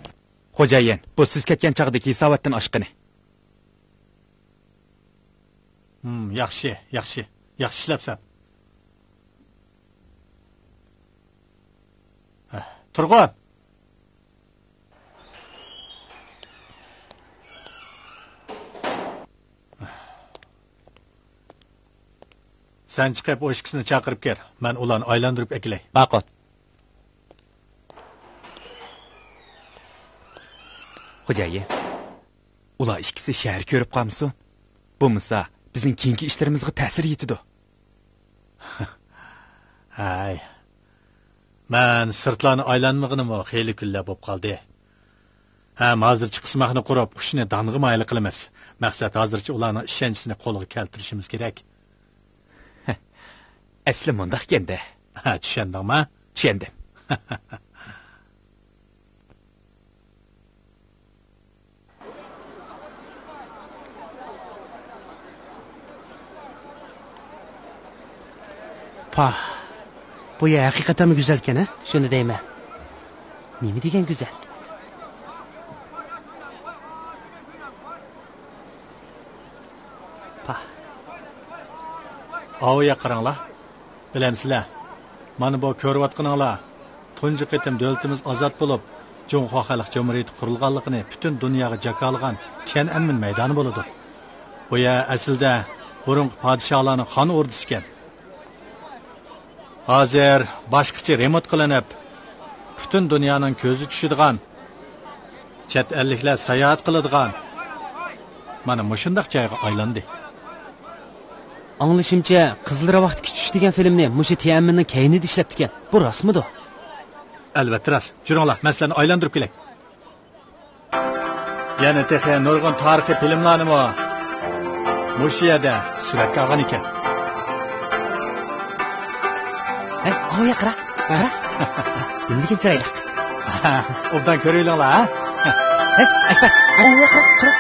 خوجايىن، بۇ سىز كەتكەن چاغدىكى ھېساباتتىن ئاشقىنى. ھىم، ياخشى، ياخشى. ياخشى ئىشلەپسەن. ھە، تۇرغۇن! سەن چىقىپ، ئۇ ئىككىسىنى چاقىرىپ كەل. مەن ئۇلارنى ئايلاندۇرۇپ ئەكېلەي. ماقۇل. خوجايىن، ئۇلار ئىككىسى شەھەر كۆرۈپ قالمىسۇن. بولمىسا، بىزنىڭ كېيىنكى ئىشلىرىمىزغا تەسىر يېتىدۇ. ھەي. مەن سىرتلارنى ئايلانمىغىنىمۇ خېلى كۈنلەر بولۇپ قالدى. ھەم ھازىرچە قىسماقنى قۇرۇپ، ئۇچىنى دانغا مايىل قىلىمىز. مەقسەت ھازىرچە ئۇلارنىڭ ئىشەنچىسىنى قولغا كەلتۈرۈشىمىز كېرەك. ئەسلى مۇنداقكەن-دە. ھە، چۈشەندىڭما؟ چۈشەندىم. پاھ، بۇ يەر ھەقىقەتەنمۇ گۈزەلكەن، ھە؟ شۇنى دەيمەن. نېمە دېگەن گۈزەل. پاھ. ئاۋۇ يەر قاراڭلار. بىلەمسىلەر، مانا بۇ كۆرۈۋاتقىنىڭلار تۇنجى قېتىم دۆلىتىمىز ئازاد بولۇپ، جۇڭخۇا خەلق جۇمھۇرىيىتى قۇرۇلغانلىقىنى پۈتۈن دۇنياغا جاكارلىغان تيەنئەنمېن مەيدانى بولىدۇ. بۇ يەر ئەسلىدە بۇرۇنقى پادىشاھلارنىڭ خان ئوردىسى ئىكەن. ھازىر باشقىچە رېمونت قىلىنىپ، پۈتۈن دۇنيانىڭ كۆزى چۈشىدىغان، چەت ئەللىكلەر ساياھەت قىلىدىغان مانا مۇشۇنداق جايغا ئايلاندى. ئاڭلىشىمچە، قىزىل راۋاقتىكى چۈش دېگەن فىلىمنى مۇشۇ تيەنئەنمېننىڭ كەينىدە ئىشلەپتىكەن. بۇ راستمىدۇ؟ ئەلۋەتتە راست. جۈرۈڭلار، مەن سىلەرنى ئايلاندۇرۇپ كېلەي. يەنە تېخى نۇرغۇن تارىخىي فىلىملارنىمۇ مۇشۇ يەردە سۈرەتكە ئالغان ئىكەن. ھەي، ئاۋۇ ياققا قارا، قارا. نېمىدېگەن چىرايلىق. ئوبدان كۆرۈۋېلىڭلار، ھە؟ ھەي، ئەكبەر، ئاۋۇ ياققا قارا، قارا.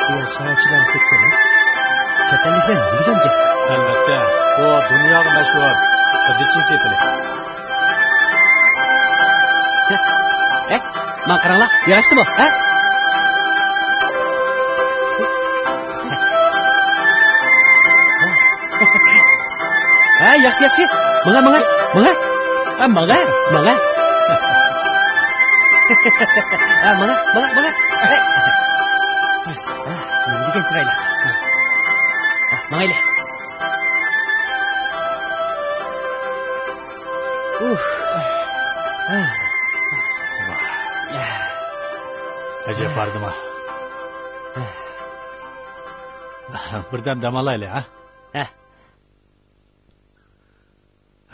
بۇ ساياھەتچىلەرنى كۆتۈرۈپ، چەت ئەللىكلەر نېمە دېگەن گەپ؟ ئەلۋەتتە، بۇ دۇنياغا مەشھۇر سەددىچىن سېپىلى. ھە؟ ھە؟ ماڭا قاراڭلار، ياراشتىمۇ؟ ھە؟ ھە، ياخشى، ياخشى. ماڭا، ماڭا، ماڭا. ھە، ماڭا، ماڭا. ھە، ماڭا، ماڭا، ماڭا. ھە. ھە، نېمە دېگەن چىرايلىق. ھە، ماڭايلى. ئۇھ. ئەجەب باردىما؟ بىردەم دەم ئالايلى، ھە؟ ھە.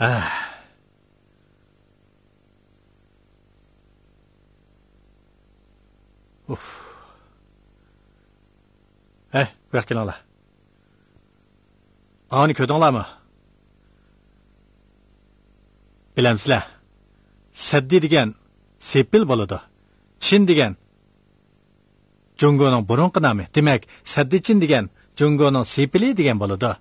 ھە. ئۇف. ھەي، بۇياققا كېلىڭلار. ئانى كۆردۈڭلارمۇ؟ بىلەمسىلەر؟ سەددى دېگەن سېپىل بولىدۇ. چىن دېگەن جۇڭگونىڭ بۇرۇنقى نامى. دېمەك، سەددىچىن دېگەن جۇڭگونىڭ سېپىلى دېگەن بولىدۇ.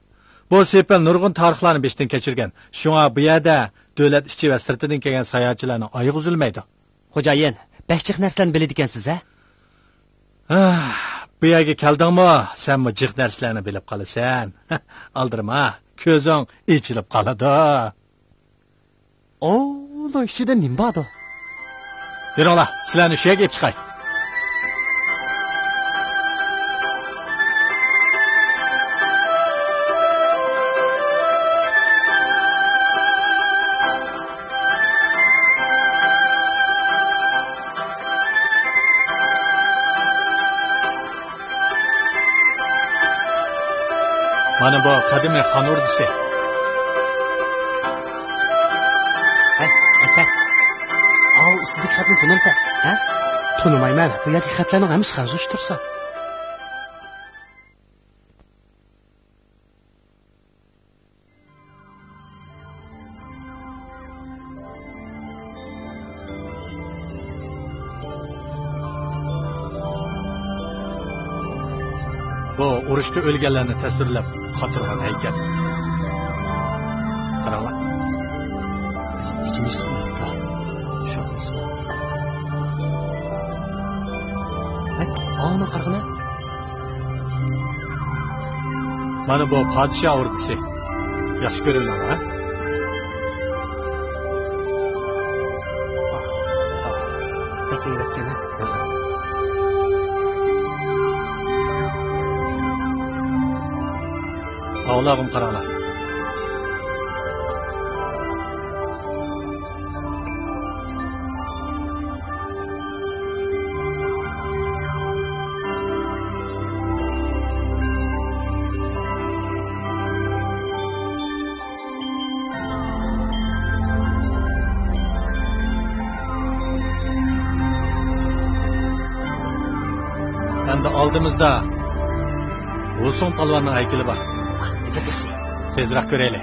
بۇ سېپىل نۇرغۇن تارىخلارنى بېشىدىن كەچۈرگەن. شۇڭا بۇ يەردە دۆلەت ئىچى ۋە سىرتىدىن كەلگەن ساياھەتچىلەرنىڭ ئايىغى ئۈزۈلمەيدۇ. خوجايىن، بەك جىق نەرسىلەرنى بىلىدىكەنسىز ھە؟ ھە، بۇ يەرگە كەلدىڭمۇ، سەنمۇ جىق نەرسىلەرنى بىلىپ قالىسەن. ئالدىرىما، كۆزۈڭ ئېچىلىپ قالىدۇ. ئوۋنىڭ ئىچىدە نېمە باردۇ؟ يۈرۈڭلار، سىلەرنى شۇ يەرگە ئېلىپ چىقاي. مانا بۇ قەدىمىي خان ئوردىسى. ھەي، ئەكبەر، ئاۋۇ ئۈستىدىكى خەتنى تونۇمسەن، ھە؟ تونۇمايمەن، بۇ يەردىكى خەتلەرنىڭ ھەممىسى خەنزۇچە تۇرسا. بۇ ئۇرۇشتا ئۆلگەنلەرنى تەسۋىرلەپ قاتۇرغان ھەيكەل. قاراڭلار. ھەي، ئاڭلاپ قارىغىنا. مانا بۇ پادىشاھ ئوردىسى. ياخشى كۆرۈۋېلىڭلار، ھە؟ بەك ھەيۋەتكەن، ھە؟ ئاۋۇلارغىمۇ قاراڭلار. ئالدىمىزدا ۋۇسۇڭ پالۋاننىڭ ھەيكىلى بار. ئاھ، ئەجەب ياخشى. تېزرەك كۆرەيلى.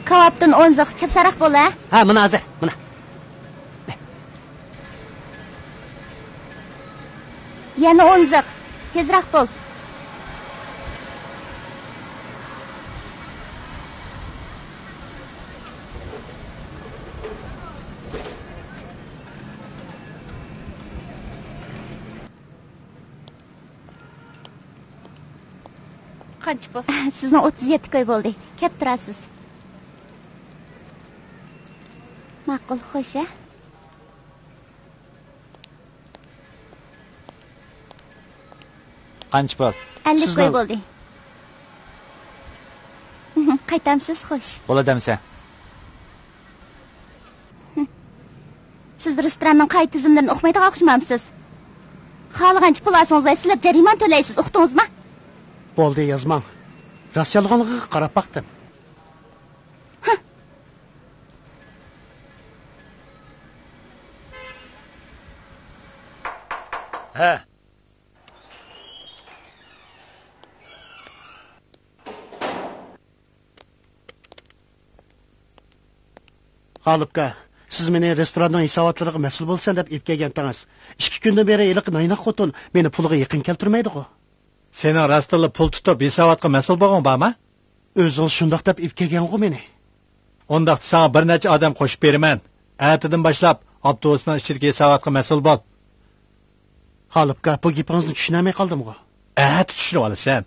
كاۋاپتىن ئون زىق، چەپسەنرەك بول، ھە؟ ھە، مانا ھازىر، مانا. يەنە ئون زىق، تېزرەك بول. قانچە پۇل؟ سىزنىڭ ئوتتۇز يەتتە كوي بولدى. كەپ تۇرارسىز. ماقۇل، خوش، ھە؟ قانچە پۇل؟ ئەللىك كوي بولدى. قايتامسىز؟ خوش. بولىدۇ ئەمسە. سىز رېستوراننىڭ قائىدە تۈزۈملىرىنى ئۇقمايدىغان ئوخشىمامسىز؟ خالىغانچە پۇل ئالسىڭىز ۋە سىلەپ جەرىمانە تۆلەيسىز، ئۇقتىڭىزمۇ؟ بولدى، يازماڭ. راست يالغانلىقىغا قاراپ باقتىم. ھە. غالىپكا، سىز مېنى رېستوراننىڭ ھېساباتلىرىغا مەسئۇل بولىسەن دەپ ئېلىپ كەلگەنتىڭىز. ئىككى كۈندىن بېرى ھېلىقى نايناق خوتۇن مېنى پۇلىغا يېقىن كەلتۈرمەيدىغۇ. سېنىڭ راستتىنلا پۇل تۇتۇپ ھېساباتقا مەسئۇل بولغۇڭ بارمۇ؟ ئۆزىڭىز شۇنداق دەپ ئېلىپ كەلگەنغۇ مېنى. ئۇنداقتا ساڭا بىر نەچچە ئادەم قوشۇپ بېرىمەن. ئەتىدىن باشلاپ ئاپتوبۇسنىڭ ئىچىدىكى ھېساباتقا مەسئۇل بول. غالىپكا، بۇ گېپىڭىزنى چۈشىنەلمەي قالدىمغۇ؟ ئەتە چۈشىنىۋالىسەن.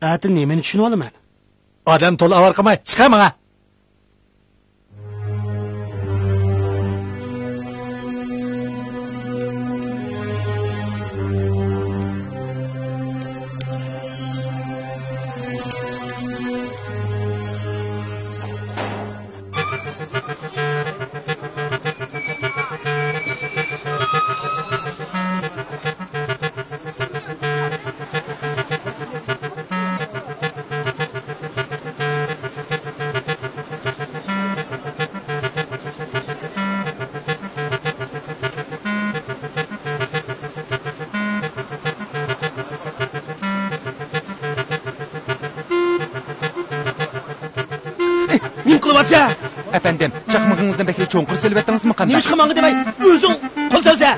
ئەتە نېمىنى چۈشىنىۋالىمەن؟ ئادەم تولا ئاۋارە قىلماي، چىقار ماڭا! نېمە قىلىۋاتىسەن؟ ئەپەندىم، چاقمىقىڭىزنى بەكرەك چوڭقۇر سېلىۋەتتىڭىزمۇ قانداق؟ نېمىشقا ماڭا دېمەي، ئۆزۈڭ قول سالسا؟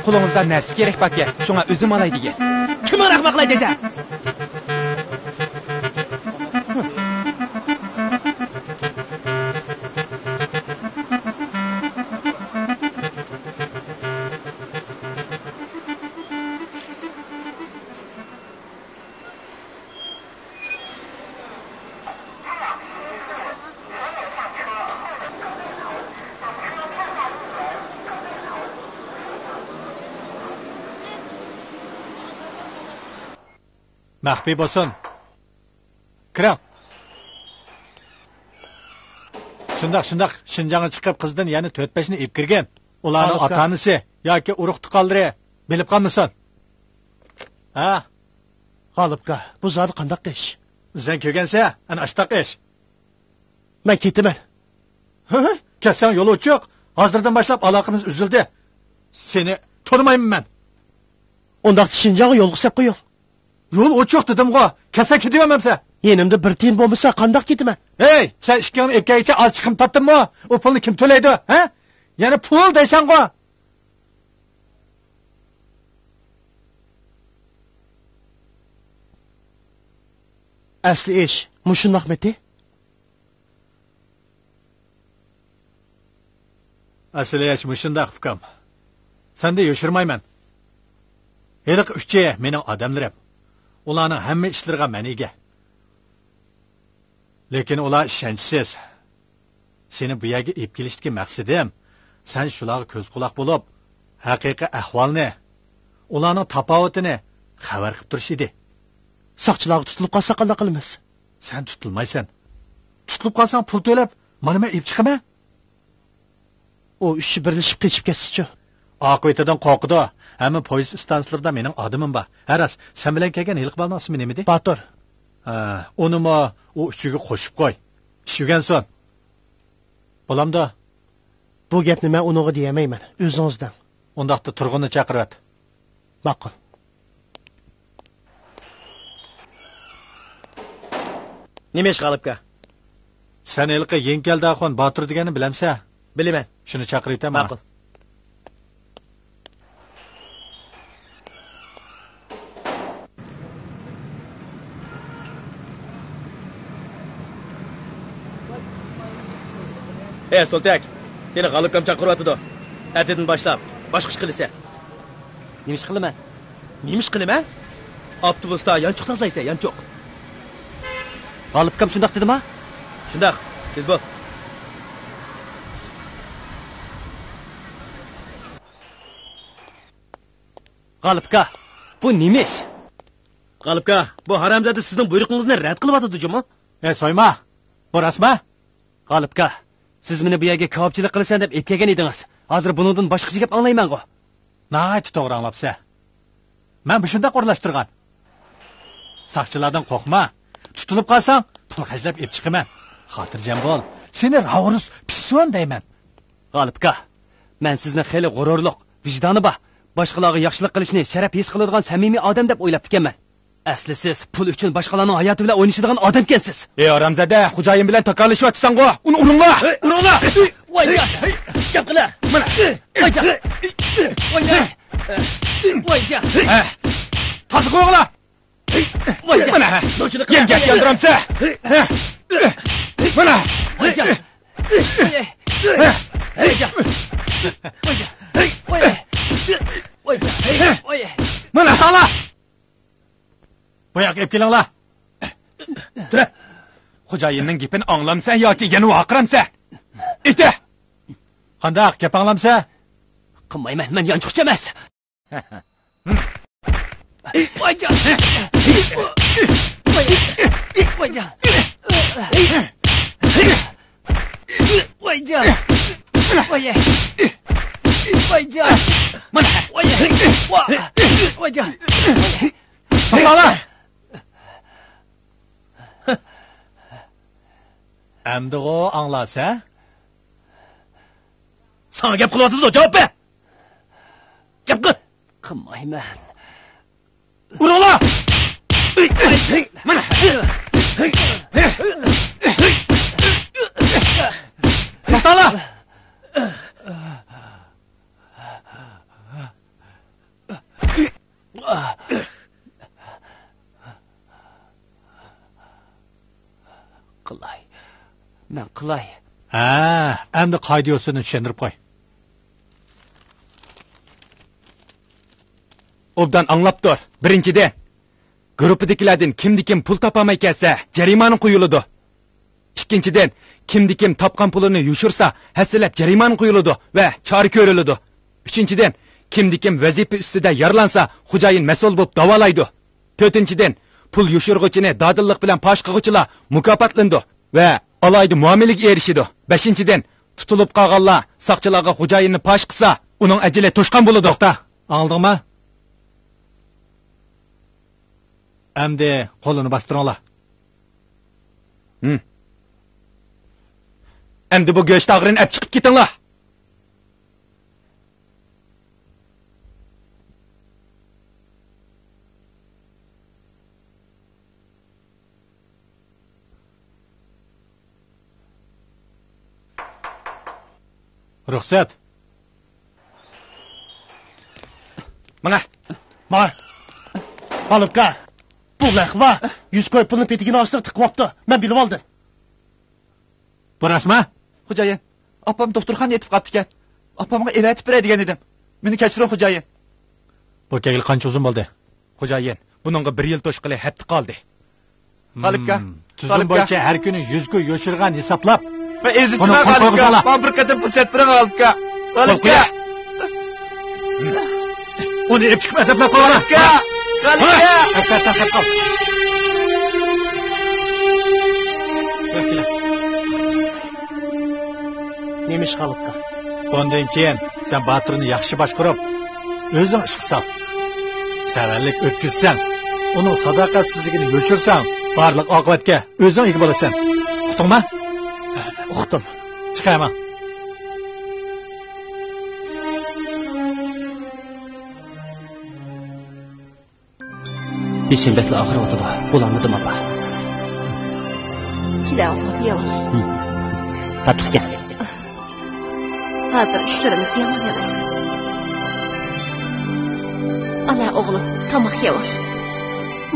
قولىڭىزدا نەرسە كېرەك باركەن، شۇڭا ئۆزۈم ئالاي دېگەن. كىمنىڭ ئەخمەقلەي دەيسەن؟ مەخپىي بولسۇن. كىرىڭ. شۇنداق، شۇنداق. شىنجاڭغا چىقىپ، قىزدىن يەنە تۆت-بەشنى ئېلىپ كىرگىن. ئۇلارنىڭ ئاكا. ئاتا-ئانىسى ياكى ئۇرۇق-تۇغقانلىرى بىلىپ قالمىسۇن. ھە؟ غالىپكا، بۇ زادى قانداق ئىش؟ ئۆزۈڭ كۆرگەنسەن، ئەنە ئاشتاق ئىش. مەن كېتىمەن. ھە؟ كەتسەڭ يول ئوچۇق. ھازىردىن باشلاپ ئالاقىمىز ئۈزۈلدى. سېنى تونۇمايمەن مەن. ئۇنداقتا شىنجاڭغا يولغا سەپ قويۇڭ. يول ئوچۇق دېدىمغۇ. كەتسەڭ كېتىۋەرمەمسەن؟ يېنىمدا بىر تىيىن بولمىسا قانداق كېتىمەن؟ ھەي، سەن ئىككىڭنى ئېلىپ كەلگىچە ئاز چىقىم تاپتىممۇ؟ ئۇ پۇلنى كىم تۆلەيدۇ، ھە؟ يەنە پۇل دەيسەنغۇ. ئەسلى ئىش مۇشۇنداقمىتى؟ ئەسلى ئىش مۇشۇنداق، ئۇكام. سەندىن يوشۇرمايمەن. ھېلىقى ئۈچى مېنىڭ ئادەملىرىم. ئۇلارنىڭ ھەممە ئىشلىرىغا مەن ئىگە. لېكىن ئۇلار ئىشەنچسىز. سېنى بۇ يەرگە ئېلىپ كېلىشتىكى مەقسىتىم، سەن شۇلارغا كۆز-قۇلاق بولۇپ، ھەقىقىي ئەھۋالنى، ئۇلارنىڭ تاپاۋىتىنى خەۋەر قىلىپ تۇرۇش ئىدى. ساقچىلارغا تۇتۇلۇپ قالساق قانداق قىلىمىز؟ سەن تۇتۇلمايسەن. تۇتۇلۇپ قالساڭ پۇل تۆلەپ، مانا مەن ئېلىپ چىقىمەن. ئۇ ئۈچى بىرلىشىپ قېچىپ كەتسىچۇ؟ ئاقىۋىتىدىن قورقىدۇ. ھەممە پويىز ئىستانسىلىرىدا مېنىڭ ئادىمىم بار. ھە، راست، سەن بىلەن كەلگەن ھېلىقى بالىنىڭ ئىسمى نېمىدى؟ باتۇر. ھە، ئۇنىمۇ ئۇ ئۈچىگە قوشۇپ قوي. ئىش ئۆگەنسۇن. بولامدۇ؟ بۇ گەپنى مەن ئۇنىڭغا دېيەلمەيمەن. ئۆزىڭىز دەڭ. ئۇنداقتا تۇرغۇننى چاقىرىۋەت. ماقۇل. نېمە ئىش، غالىپكا؟ سەن ھېلىقى يېڭى كەلدى ئاخۇن باتۇر دېگەننى بىلەمسەن؟ بىلىمەن. شۇنى چاقىرىۋېتە ماڭا. ماقۇل. ئەي سولتەك، سېنى غالىپكام چاقىرىۋاتىدۇ. ئەتىدىن باشلاپ باشقا ئىش قىلىسەن. نېمە ئىش قىلىمەن؟ نېمە ئىش قىلىمەن؟ ئاپتوبۇستا يانچۇق تازىلايسەن، يانچۇق. غالىپكام شۇنداق دېدىما؟ شۇنداق. تېز بول. غالىپكا، بۇ نېمە ئىش؟ غالىپكا، بۇ ھارامزادە سىزنىڭ بۇيرۇقىڭىزنى رەت قىلىۋاتىدۇ جۇمۇ. ئەي سويما، بۇ راستما؟ غالىپكا، سىز مېنى بۇ يەرگە كاۋاپچىلىق قىلىسەن دەپ ئېلىپ كەلگەن ئىدىڭىز. ھازىر بۇنىڭدىن باشقىچە گەپ ئاڭلايمەنغۇ. ناھايىتى توغرا ئاڭلاپسەن. مەن مۇشۇنداق ئورۇنلاشتۇرغان. ساقچىلاردىن قورقما. تۇتۇلۇپ قالساڭ، پۇل خەجلەپ ئېلىپ چىقىمەن. خاتىرجەم بول. سېنى راۋۇرۇس پىسسون دەيمەن. غالىپكا، مەن سىزنى خېلى غۇرۇرلۇق، ۋىجدانى بار، باشقىلارغا ياخشىلىق قىلىشنى شەرەپ ھېس قىلىدىغان سەمىمىي ئادەم دەپ ئويلاپتىكەنمەن. ئەسلى سىز پۇل ئۈچۈن باشقىلارنىڭ ھاياتى بىلەن ئوينىشىدىغان ئادەمكەنسىز. ئى ھارامزادە، خوجايىن بىلەن تاكاللىشىۋاتىسەنغۇ، ئۇنى ئۇرۇڭلار! ئۇرۇڭلار! ۋايجان! گەپ قىلە! مانا! ۋايجان! ۋايجان! ھە! تازا قويۇڭلار! ۋايجان! مانا! يەڭگەك ياندۇرامسە! ھە! مانا! ۋايجان! ۋايجان! ۋايجان! ۋايجان! مانا! سالا! بۇ ياققا ئېلىپ كېلىڭلار. تۇرە. خوجايىننىڭ گېپىنى ئاڭلامسەن ياكى يەنە ۋارقىرامسەن؟ ئېيتە! قانداق، گەپ ئاڭلامسەن؟ قىلمايمەن، مەن يانچۇقچى ئەمەس. ۋايجان! ۋايجان! ۋايجان! ۋايجان! ۋايجان! توختاڭلار! ئەمدىغۇ ئاڭلارسەن؟ ساڭا گەپ قىلىۋاتىدۇ، جاۋاب بەر! گەپ قىل! قىلمايمەن. ئۇرۇڭلار! مانا! توختاڭلار! قىلاي. مەن قىلاي. ھە، ئەمدى قائىدە-يوسۇننى چۈشەندۈرۈپ قوي. ئوبدان ئاڭلاپ تۇر. بىرىنچىدىن، گۇرۇپپىدىكىلەردىن كىمدە-كىم پۇل تاپالماي كەلسە، جەرىمانە قويۇلىدۇ. ئىككىنچىدىن، كىمدە-كىم تاپقان پۇلىنى يوشۇرسا، ھەسسىلەپ جەرىمانە قويۇلىدۇ ۋە چارە كۆرۈلىدۇ. ئۈچىنچىدىن، كىمدە-كىم ۋەزىپە ئۈستىدە يارىلانسا، خوجايىن مەسئۇل بولۇپ داۋالايدۇ. تۆتىنچىدىن، پۇل يوشۇرغۇچىنى دادىللىق بىلەن پاش قىلغۇچىلار مۇكاپاتلىنىدۇ ۋە ئالاھىدە مۇئامىلىگە ئېرىشىدۇ. بەشىنچىدىن، تۇتۇلۇپ قالغانلار ساقچىلارغا خوجايىننى پاش قىلسا، ئۇنىڭ ئەجىلى توشقان بولىدۇ. توختا، ئاڭلىدىڭما؟ ئەمدى قولىنى باستۇرۇڭلار. ھىم. ئەمدى بۇ گۆش تاغىرىنى ئەپ چىقىپ كېتىڭلار. رۇخسەت. ماڭا. ماڭا. غالىپكا، بۇ لەخۋا يۈز كوي پۇلنى پېتىكىنىڭ ئاستىغا تىقىۋاپتۇ. مەن بىلىۋالدىم. بۇ راستما؟ خوجايىن، ئاپام دوختۇرخانىدا يېتىپ قاپتىكەن. ئاپامغا ئەۋەتىپ بېرەي دېگەن ئىدىم. مېنى كەچۈرۈڭ، خوجايىن. بۇ كەلگىلى قانچە ئۇزۇن بولدى؟ خوجايىن، بۇنىڭغا بىر يىل توشقىلى ھەپتە قالدى. غالىپكا، تۈزۈم بويىچە ھەر كۈنى يۈز كوي يوشۇرغان ھېسابلاپ. مەن ئېزىتىمەن، غالىپكا. ماڭا بىر قېتىم پۇرسەت بېرىڭ، غالىپكا. غالىپكا. ئۇنى ئېلىپ چىقىپ ئەدەپلەپ قويۇڭلار. غالىپكا. غالىپكا. ھە؟ ئەسەر تاشلاپ قال. نېمە ئىش، غالىپكا؟ ئۇندىن كېيىن سەن باتۇرنى ياخشى باشقۇرۇپ، ئۆزۈڭ ئىشقا سال. سەۋەنلىك ئۆتكۈزسەڭ، ئۇنىڭ ساداقەتسىزلىكىنى يوشۇرساڭ، بارلىق ئاقىۋەتكە ئۆزۈڭ ئىگە بولىسەن. ئۇقتۇڭما؟ ئۇقتۇم. چىقايما. بېشىم بەكلا ئاغرىۋاتىدۇ. بولالمىدىم، ئاپا. كېلە، ئوغلۇم، ياۋا. ھىم. تاتلىق گەپ. ھازىر ئىشلىرىمىز يامان ئەمەس. ئانا، ئوغلۇم، تاماق يەۋال.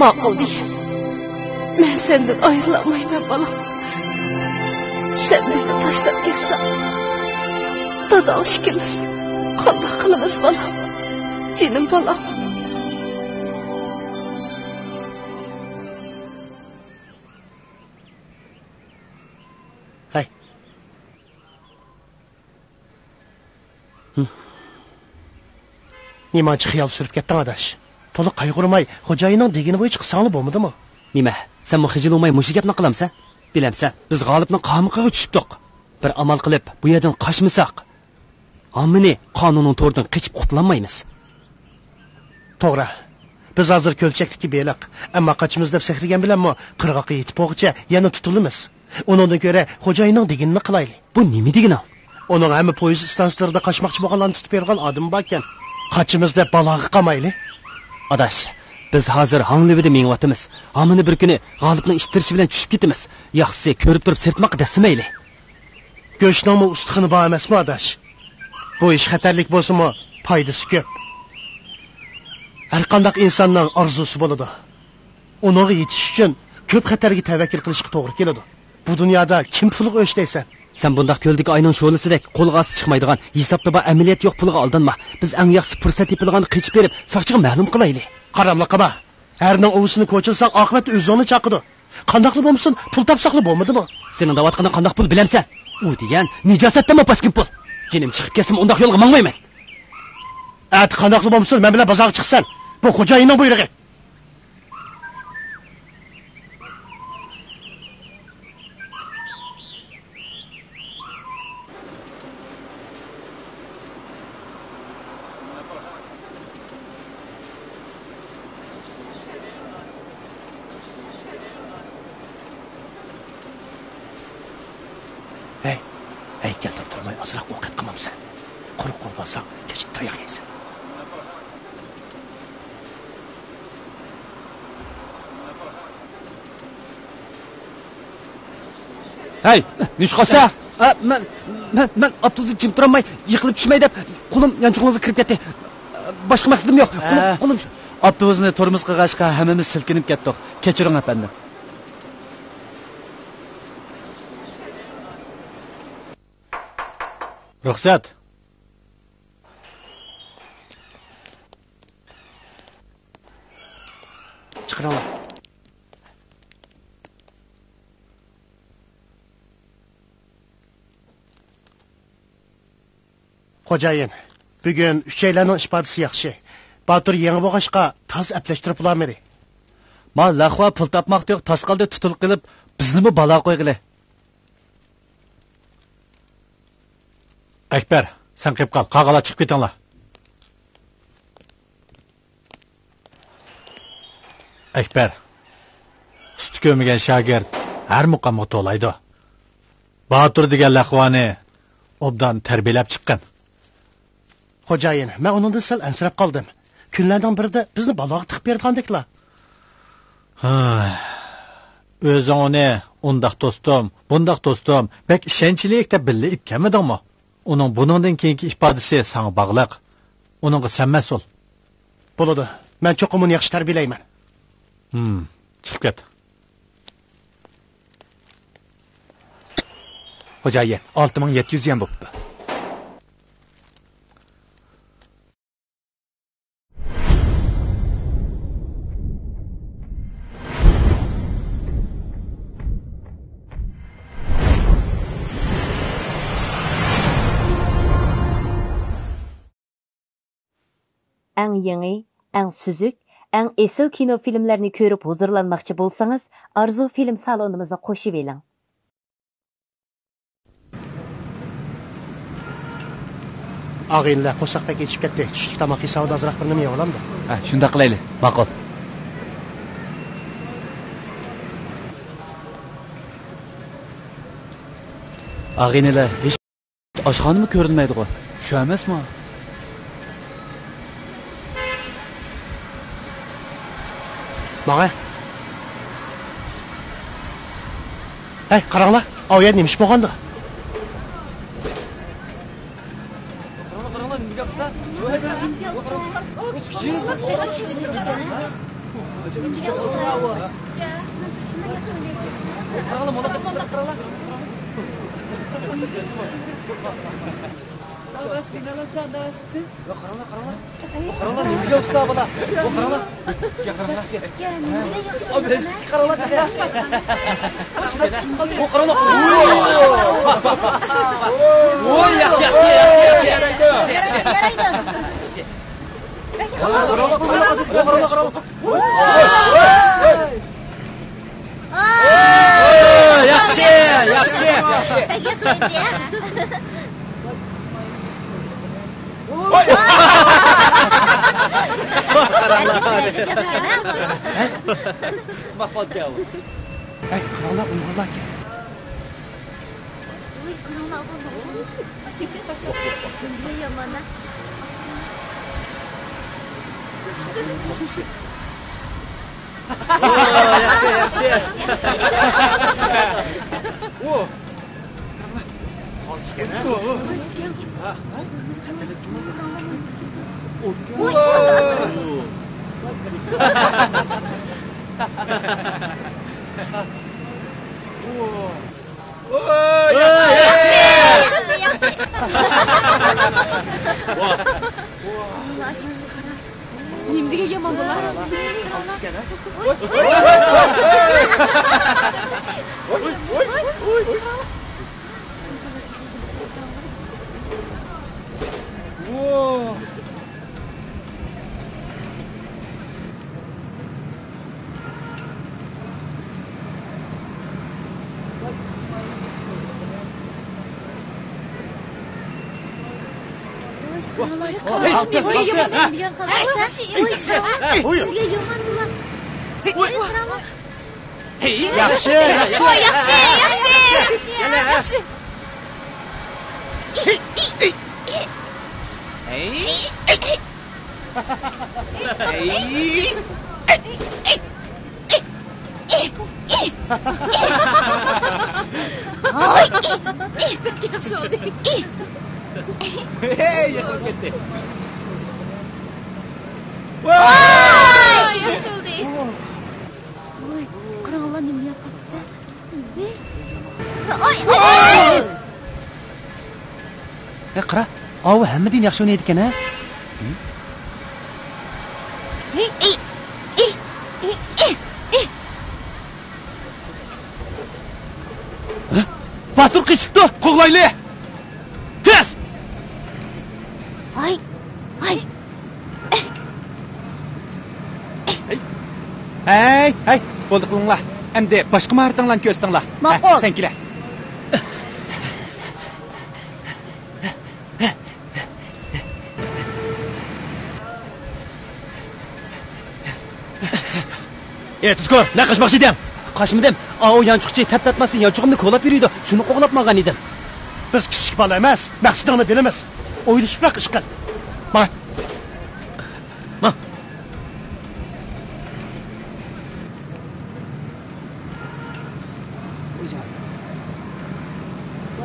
ماقۇل دېگەن. مەن سەندىن ئايرىلالمايمەن، بالام. سەن بىزنى تاشلاپ كەتسەڭ، داداڭ ئىككىمىز قانداق قىلىمىز، بالام؟ جېنىم بالام. ھەي. ھىم. نېمانچە خىيال سۈرۈپ كەتتىڭ، ئاداش؟ تولا قايغۇرماي، خوجايىننىڭ دېگىنى بويىچە قىلساڭلا بولمىدىمۇ؟ نېمە، سەنمۇ خىجىل بولماي مۇشۇ گەپنى قىلامسەن؟ بىلەمسەن، بىز غالىپنىڭ قامىقىغا چۈشۈپتۇق. بىر ئامال قىلىپ، بۇ يەردىن قاچمىساق، ھاممىنى قانۇننىڭ تورىدىن قېچىپ قۇتۇلالمايمىز. توغرا. بىز ھازىر كۆلچەكتىكى بېلىق. ئەمما قاچىمىز دەپ سەكرىگەن بىلەنمۇ قىرغاققا يېتىپ بولغۇچە يەنە تۇتۇلىمىز. ئۇنىڭدىن كۆرە خوجايىننىڭ دېگىنىنى قىلايلى. بۇ نېمە دېگىنىڭ؟ ئۇنىڭ ھەممە پويىز ئىستانسىلىرىدا قاچماقچى بولغانلارنى تۇتۇپ بېرىدىغان ئادىمى باركەن. قاچىمىز دەپ بالاغا قامايلى. ئاداش، بىز ھازىر ھاڭلىۋىدە مېڭىۋاتىمىز. ھاممىنى بىر كۈنى غالىپنىڭ ئىتتىرىشى بىلەن چۈشۈپ كېتىمىز. ياخشىسى كۆرۈپ تۇرۇپ سىرتماققا دەسسىمەيلى. گۆشنىڭمۇ ئۇستىخىنى بار ئەمەسمۇ، ئاداش؟ بۇ ئىش خەتەرلىك بولسىمۇ، پايدىسى كۆپ. ھەرقانداق ئىنساننىڭ ئارزۇسى بولىدۇ. ئۇنىڭغا يېتىش ئۈچۈن كۆپ خەتەرگە تەۋەككۈل قىلىشقا توغرا كېلىدۇ. بۇ دۇنيادا كىم پۇلغا ئۆچ دەيسەن؟ سەن بۇنداق كۆلدىكى ئاينىڭ شولىسىدەك قولغا ئاستا چىقمايدىغان، ھېسابتا بار ئەمەلىيەت يوق پۇلغا ئالدانما. بىز ئەڭ ياخشىسى پۇرسەت تېپىلغاندا قېچىپ بېرىپ، ساقچىغا مەلۇم قىلايلى. قاراملىق قىلما. ھەرنىڭ ئۇۋىسىنى كوچىلىساڭ، ئاقىۋەتتە ئۆزۈڭنى چاقىدۇ. قانداقلا بولمىسۇن، پۇل تاپساقلا بولمىدىمۇ؟ سېنىڭ دەۋاتقىنىڭ قانداق پۇل بىلەمسەن؟ ئۇ دېگەن نىجاسەتتىنمۇ پاسكىن پۇل. جېنىم چىقىپ كەتسىمۇ ئۇنداق يولغا ماڭمايمەن. ئەتە قانداقلا بولمىسۇن، مەن بىلەن بازارغا چىقىسەن. بۇ خوجايىننىڭ بۇيرۇقى. ھەي، ھەيكەلدە تۇرماي ئازراق ئوقەت قىلمامسەن؟ قۇرۇق قول بارساڭ، كەچتە تاياق يەيسەن. ھەي، نېشقاسا؟ ئە، مەن، مەن، مەن ئاپتوبۇسنى جىم تۇرالماي، يىقىلىپ چۈشمەي دەپ، قولۇم يانچۇقىڭىزغا كىرىپ كەتتى. باشقا مەقسىتىم يوق. قولۇم، ھە. قولۇم. ئاپتوبۇسنى تورمۇز قىلغاچقا، ھەممىمىز سىلكىنىپ كەتتۇق. كەچۈرۈڭ، ئەپەندىم. رۇخسەت. چىقىرىڭلار. خوجايىن، بۈگۈن ئۈچەيلەننىڭ ئىپادىسى ياخشى. باتۇر يېڭى بولغاچقا، تاز ئەپلەشتۈرۈپ بولالمىدى. ما لەخۋا پۇل تاپماقتا يوق، تاس قالدى، تۇتۇلۇپ قېلىپ، بىزنىمۇ بالاغا قويغىلى. ئەكبەر، سەن قېلىپ قال، قالغانلار چىقىپ كېتىڭلار. ئەكبەر، ئۇستا كۆرمىگەن شاگىرت ھەر مۇقامغا تولايدۇ. باتۇر دېگەن لەخۋانى ئوبدان تەربىيەلەپ چىققىن. خوجايىن، مەن ئۇنىڭدىن سەل ئەنسىرەپ قالدىم. كۈنلەرنىڭ بىرىدە بىزنى بالاغا تىقىپ بېرىدىغاندەكلا. ھە، ئۆزۈڭ ئۇنى ئۇنداق دوستۇم، بۇنداق دوستۇم، بەك ئىشەنچلىك دەپ بىللە ئېلىپ كەلمىدىڭمۇ؟ ئۇنىڭ بۇنىڭدىن كېيىنكى ئىپادىسى ساڭا باغلىق. ئۇنىڭغا سەن مەسئۇل. بولىدۇ. مەن چوقۇم ئۇنى ياخشى تەربىيەلەيمەن. ھىم، چىقىپ كەت. خوجايىن، ئالتە مىڭ يەتتە يۈز يۈەن بوپتۇ. ئەڭ يېڭى، ئەڭ سۈزۈك، ئەڭ ئېسىل كىنو فىلىملەرنى كۆرۈپ ھۇزۇرلانماقچى بولسىڭىز، ئارزۇ فىلىم سالونىمىزنى قوشۇۋېلىڭ. ئاغىنىلەر، قورساق بەك ئېچىپ كەتتى. چۈشلۈك تاماق ھېسابىدا ئازراق بىر نېمە يەۋالامدۇ؟ ھە، شۇنداق قىلايلى. ماقۇل. ئاغىنىلەر، ھېچ ئاشخانىمۇ كۆرۈنمەيدىغۇ؟ شۇ ئەمەسمۇ؟ ماڭە. ھەي، قاراڭلار، ئاۋۇ يەردە نېمە ئىش بولغاندۇ؟ قاراڭلار، قاراڭلار. قاراڭلار، نېمىگە ئۇستا بالا؟ قاراڭلار. قاراڭلار. قاراڭلار. ۋوي، ياخشى، ياخشى، ياخشى، ياخشى. يارايدۇ. قاراڭلار، قاراڭلار، قاراڭلار. ۋوي، ياخشى، ياخشى. بەك ياخشى ئىدى. ھەي، قاراڭلار، ئۇيغۇرلاركەن. ۋوي، قاراڭلار، بۇ نېمە يامان-ە. ياخشى، ياخشى. نېمە دېگەن يامان بۇلار. ياخشى، ياخشى، ياخشى. ياخشى، ياخشى، ياخشى. ياخشى. ياخشى بولدى. ھەي، يىقىلىپ كەتتى. ۋاي! ياخشى بولدى. ۋاي، قاراڭلار، نېمە ياقىپسە؟ ھەي، قارا، ئاۋۇ ھەممىدىن ياخشى ئوينايدىكەن، ھە؟ ھە؟ باتۇر قېچىپتۇ، قوغلايلى! تېز! ھەي، ھەي. ھەي، ھەي، بولدى قىلىڭلار. ئەمدى باشقا ماھارىتىڭلارنى كۆرسىتىڭلار. ماقۇل. ھە، سەن كېلە. ئەي، تۇزكور، نە قاچماقچى ئىدىڭ؟ قاچمىدىم. ئاۋۇ يانچۇقچى تەپ-تەتماستىن يانچۇقۇمنى كولاپ يۈرىدۇ. شۇنى قوغلاپ ماڭغان ئىدىم. بىز كىچىك بالا ئەمەس، مەقسىتىڭنى بىلىمىز. ئويلىشىپراق ئىش قىل. ماڭ. ماڭ.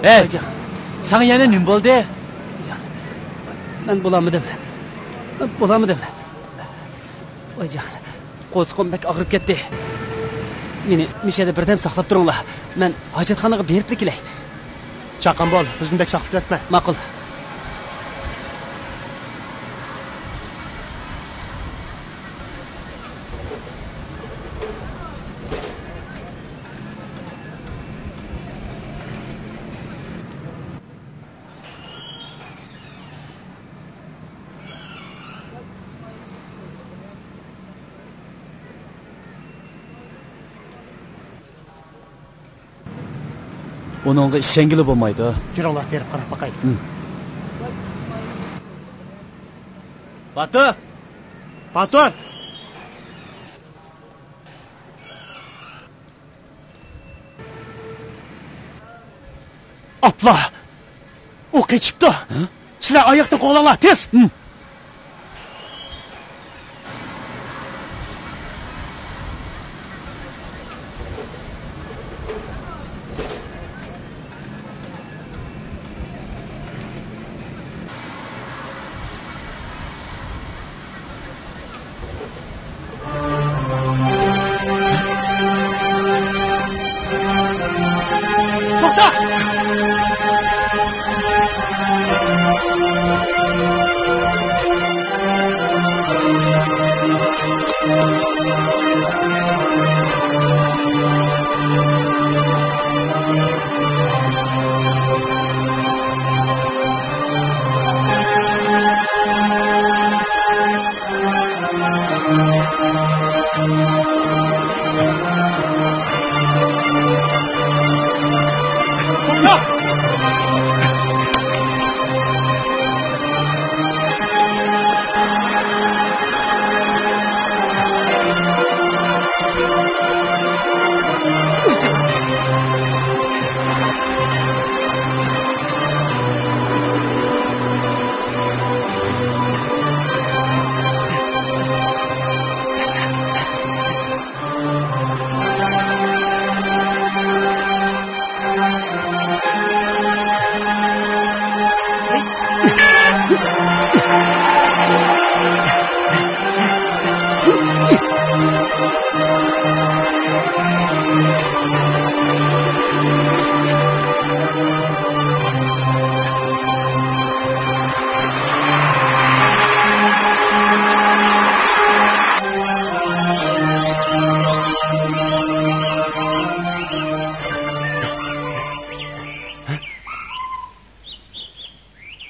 ھەي، ساڭا يەنە نېمە بولدى؟ مەن بولالمىدىم. مەن بولالمىدىم. ۋايجان، قورسىقىم بەك ئاغرىپ كەتتى. مېنى مۇشۇ يەردە بىردەم ساقلاپ تۇرۇڭلار. مەن ھاجەتخانىغا بېرىپلا كېلەي. چاققان بول، بىزنى بەك ساقلىتىۋەتمە. ماقۇل. ئۇنىڭغا ئىشەنگىلى بولمايدۇ. يۈرۈڭلار، بېرىپ قاراپ باقايلى. ھىم. باتۇر! باتۇر! ئاپلا! ئۇ قېچىپتۇ. ھە؟ سىلەر ئاياقتىن قوغلاڭلار، تېز! ھىم. توختا!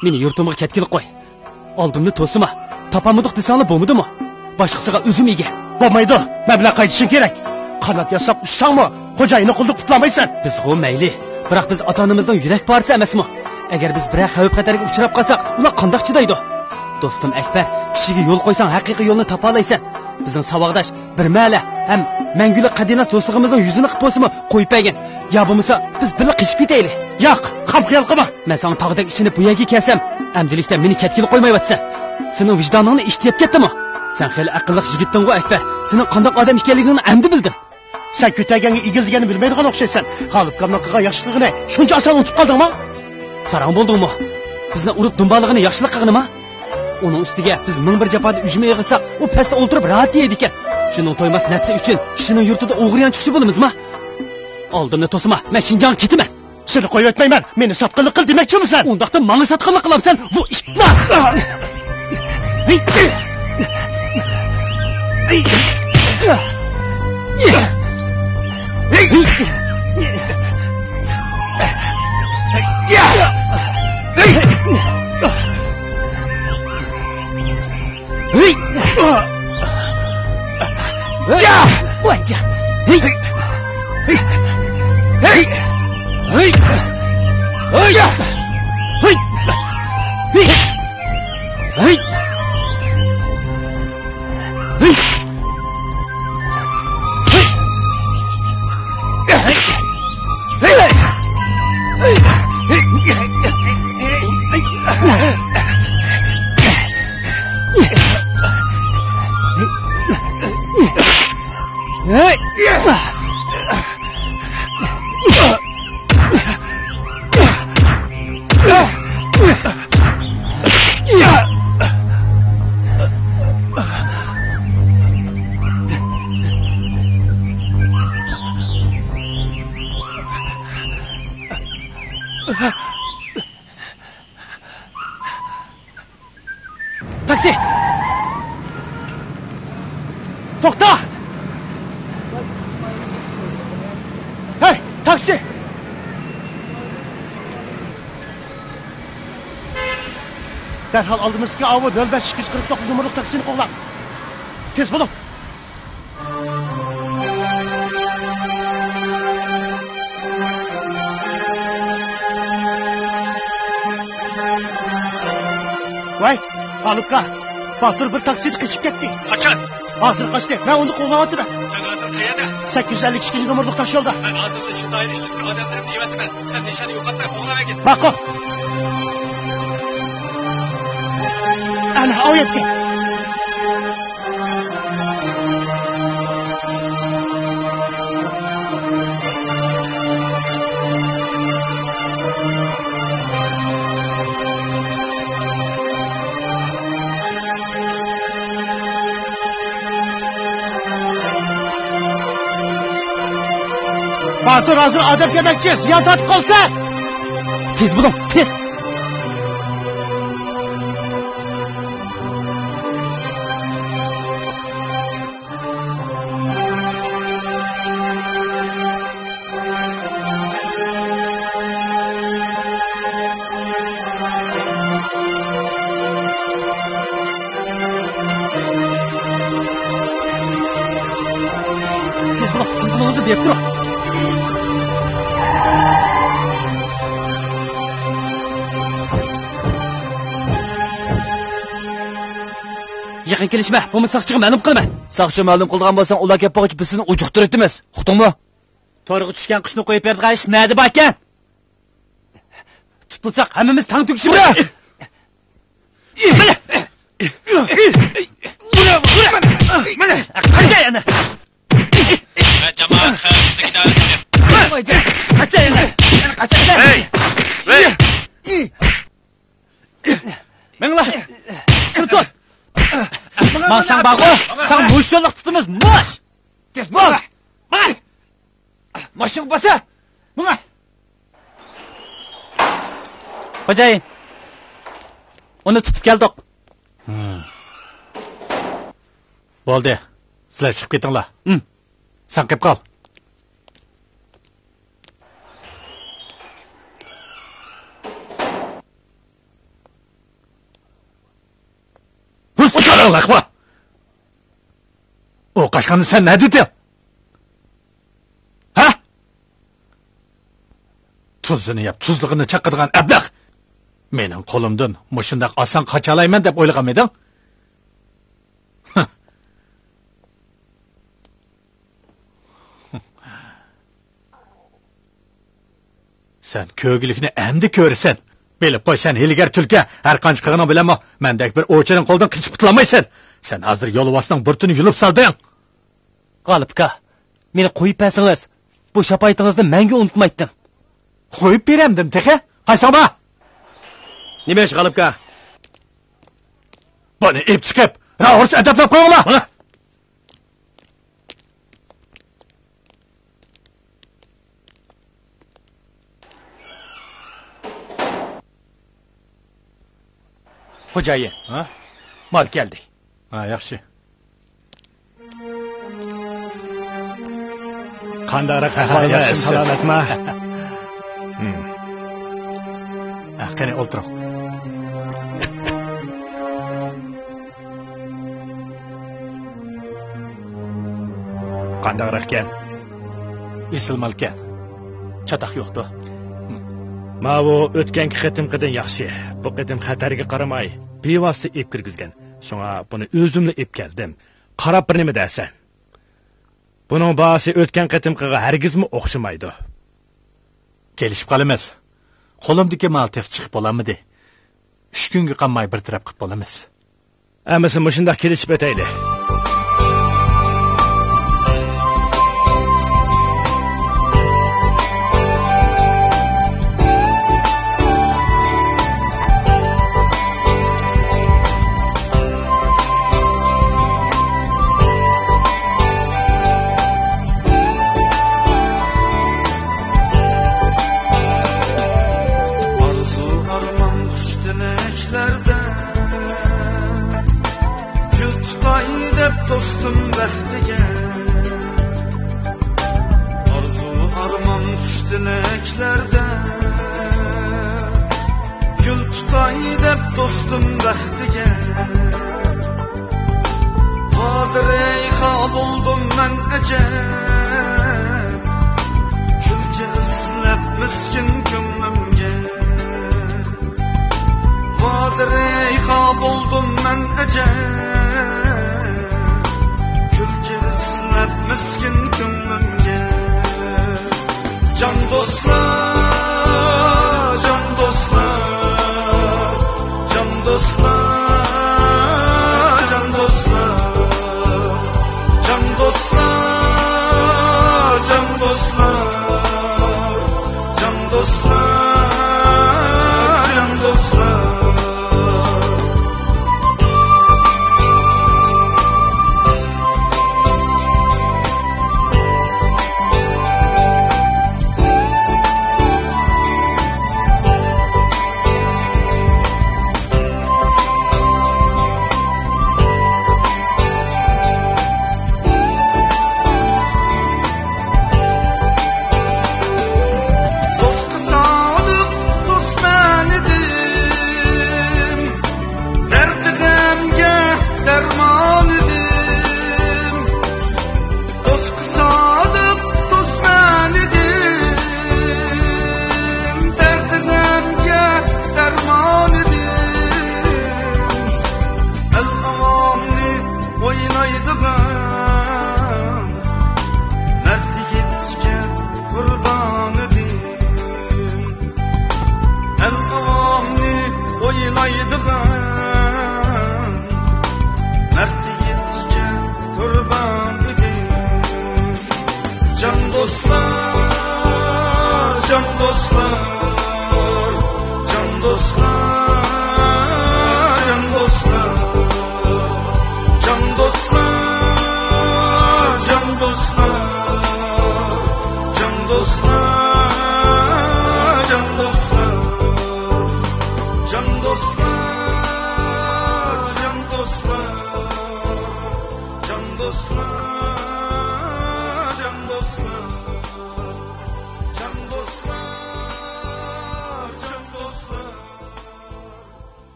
مېنى يۇرتۇمغا كەتكىلى قوي. ئالدىمنى توسىما. تاپالمىدۇق دېسەڭلار بولمىدىمۇ؟ باشقىسىغا ئۆزۈم ئىگە. بولمايدۇ. مەن بىلەن قايتىشىڭ كېرەك. قانات ياساپ ئۇچساڭمۇ، خوجايىننىڭ قولىدىن قۇتۇلالمايسەن. بىزغۇ مەيلى، بىراق بىز ئاتا-ئانىمىزنىڭ يۈرەك پارىسى ئەمەسمۇ؟ ئەگەر بىز بىرەر خەۋپ-خەتەرگە ئۇچراپ قالساق، ئۇلار قانداق چىدايدۇ؟ دوستۇم ئەكبەر، كىشىگە يول قويساڭ، ھەقىقىي يولنى تاپالايسەن. بىزنىڭ ساۋاقداش، بىر مەلە ھەم مەڭگۈلۈك قەدىناس دوستلۇقىمىزنىڭ يۈزىنى قىپ بولسىمۇ قويۇپ بەرگىن. يا بولمىسا، بىز بىللە قېچىپ كېتەيلى. ياق، خام خىيال قىلما. مەن ساڭا تاغدەك ئىشىنىپ بۇ يەرگە كەلسەم، ئەمدىلىكتە مېنى كەتكىلى قويمايۋاتىسەن. سېنىڭ ۋىجدانىڭنى ئىشتىيەپ كەتتىمۇ؟ سەن خېلى ئەقىللىق يىگىتتىڭغۇ، ئەكبەر. سېنىڭ قانداق ئادەم ئىكەنلىكىڭنى ئەمدى بىلدىم. سەن كۆتەرگەنگە ئېگىل دېگەننى بىلمەيدىغان ئوخشايسەن. غالىپكامنىڭ قىلغان ياخشىلىقىنى شۇنچە ئاسان ئۇنتۇپ قالدىڭمۇ؟ ساراڭ بولدۇڭمۇ؟ بىزنى ئۇرۇپ دۇمبالىغىنى ياخشىلىق قىلغىنىما؟ ئۇنىڭ ئۈستىگە بىز مىڭ بىر جاپادا ئۈجمە ئېغىزساق، ئۇ پەستە ئولتۇرۇپ راھەت يەيدىكەن. شۇنىڭ تويماس نەرسە ئۈچۈن كىشىنىڭ يۇرتىدا ئوغرىيان چىققۇچى بولىمىزما؟ ئالدىمنى توسىما، مەن شىنجاڭغا كېتىمەن. سېنى قويۇۋەتمەيمەن، مېنى ساتقىنلىق قىل دېمەكچىمۇ سەن؟ ئۇنداقتا ماڭا ساتقىنلىق قىلامسەن، ۋۇ ئىپلاس! تاكسى! توختا! ھەي، تاكسى! دەرھال ئالدىمىزدىكى ئاۋۇ نۆل بەش ئىككى يۈز قىرىق توققۇز نومۇرلۇق تاكسىنى قوغلاڭ. تېز بولۇڭ! ۋاي، غالىپكا! باتۇر بىر تاكسىدا قېچىپ كەتتى. قاچان؟ ھازىر قاچتى. مەن ئۇنى قوغلاۋاتىمەن. سەن ھازىر قەيەردە؟ سەككىز يۈز ئەللىك ئىككىنچى نومۇرلۇق تاش يولدا. مەن ھازىرلا شۇ دائىرە ئىچىدىكى ئادەملىرىمنى يىغىۋېتىمەن. سەن نىشاننى يوقاتماي قوغلاۋەرگىن. ماقۇل. ئەنە، ئاۋۇ يەتتى. باتۇر، ھازىر ئادەم كەلمەكچى، زىيان تارتىپ قالىسەن. تېز بولۇڭ، تېز. تېز بولۇڭ، تېز بولۇڭ، دەپ تۇرۇڭ. يېقىن كېلىشمە، بولمىسا ساقچىغا مەلۇم قىلىمەن. ساقچىغا مەلۇم قىلىدىغان بولساڭ، ئۇلار كەپ بولغۇچە بىز سېنى ئۇجۇقتۇرۇۋېتىمىز. ئۇقتۇڭمۇ؟ تورغا چۈشكەن قۇشنى قويۇپ بېرىدىغان ئىش نەدە باركەن؟ تۇتۇلساق ھەممىمىز تەڭ تۈگىشىمىز. مانا! مانا! مانا! قاچاي ئەنە! ۋە جامائەت خەۋپسىزلىكى ئىدارىسى. قاچاي ئەنە! قاچاي ئەنە! ھەي! ۋەي! مېڭىڭلار! تۇت! ماڭساڭ بارغۇ! ساڭا مۇشۇ يوللۇق تۇتىمىز، مۇش! تېز بول! ماڭ! ماشىنىغا باسا! ماڭا! خوجايىن، ئۇنى تۇتۇپ كەلدۇق. ھىم. بولدى، سىلەر چىقىپ كېتىڭلار. ھىم. سەن قېپ قال. ھۇس! ئۇ قاشقاننى سەن نەدە ئىدىڭ؟ ھە؟ تۇزىنى يەپ، تۇزلۇقىنى چاقىدىغان ئەبلەخ! مېنىڭ قولۇمدىن مۇشۇنداق ئاسان قاچالايمەن دەپ ئويلىغانمىدىڭ؟ سەن كۆرگۈلۈكنى ئەمدى كۆرىسەن. بىلىپ قوي، سەن ھىيلىگەر تۈلكە، ھەر قانچە قىلغىنىڭ بىلەنمۇ مەندەك بىر ئوۋچىنىڭ قولىدىن قېچىپ قۇتۇلالمايسەن. سەن ھازىر يولۋاسنىڭ بۇرۇتىنى يۇلۇپ سالدىڭ. غالىپ ئاكا، مېنى قويۇپ بەرسىڭىز، بۇ شاپائىتىڭىزنى مەڭگۈ ئۇنتۇمايتتىم. قويۇپ بېرەمدىم تېخى؟ قايسىڭ بار؟ نېمە ئىش، غالىپ ئاكا؟ بۇنى ئېلىپ چىقىپ، راۋۇرۇس ئەدەپلەپ قويۇڭلار. مانا. خوجايىن. ھە؟ مال كەلدى. ھە، ياخشى. قانداقراق ئەھۋالىڭىز، سالامەتما؟ ھە، قېنى، ئولتۇرۇڭ. قانداقراقكەن؟ ئېسىل مالكەن. چاتاق يوقتۇ. ماۋۇ ئۆتكەنكى قېتىمقىدىن ياخشى. بۇ قېتىم خەتەرگە قارىماي، بىۋاسىتە ئېلىپ كىرگۈزگەن. شۇڭا بۇنى ئۆزۈملا ئېلىپ كەلدىم. قاراپ بىر نېمە دەرسەن. بۇنىڭ باھاسى ئۆتكەن قېتىمقىغا ھەرگىزمۇ ئوخشىمايدۇ. كېلىشىپ قالىمىز. قولۇمدىكى مال تېخى چىقىپ بولالمىدى. ئۈچ كۈنگە قالماي بىر تەرەپ قىلىپ بولىمىز. ئەمىسە مۇشۇنداق كېلىشىپ ئۆتەيلى. ئارزۇ ئارمان خۇش تىلەكلەردە گۈل تۇتاي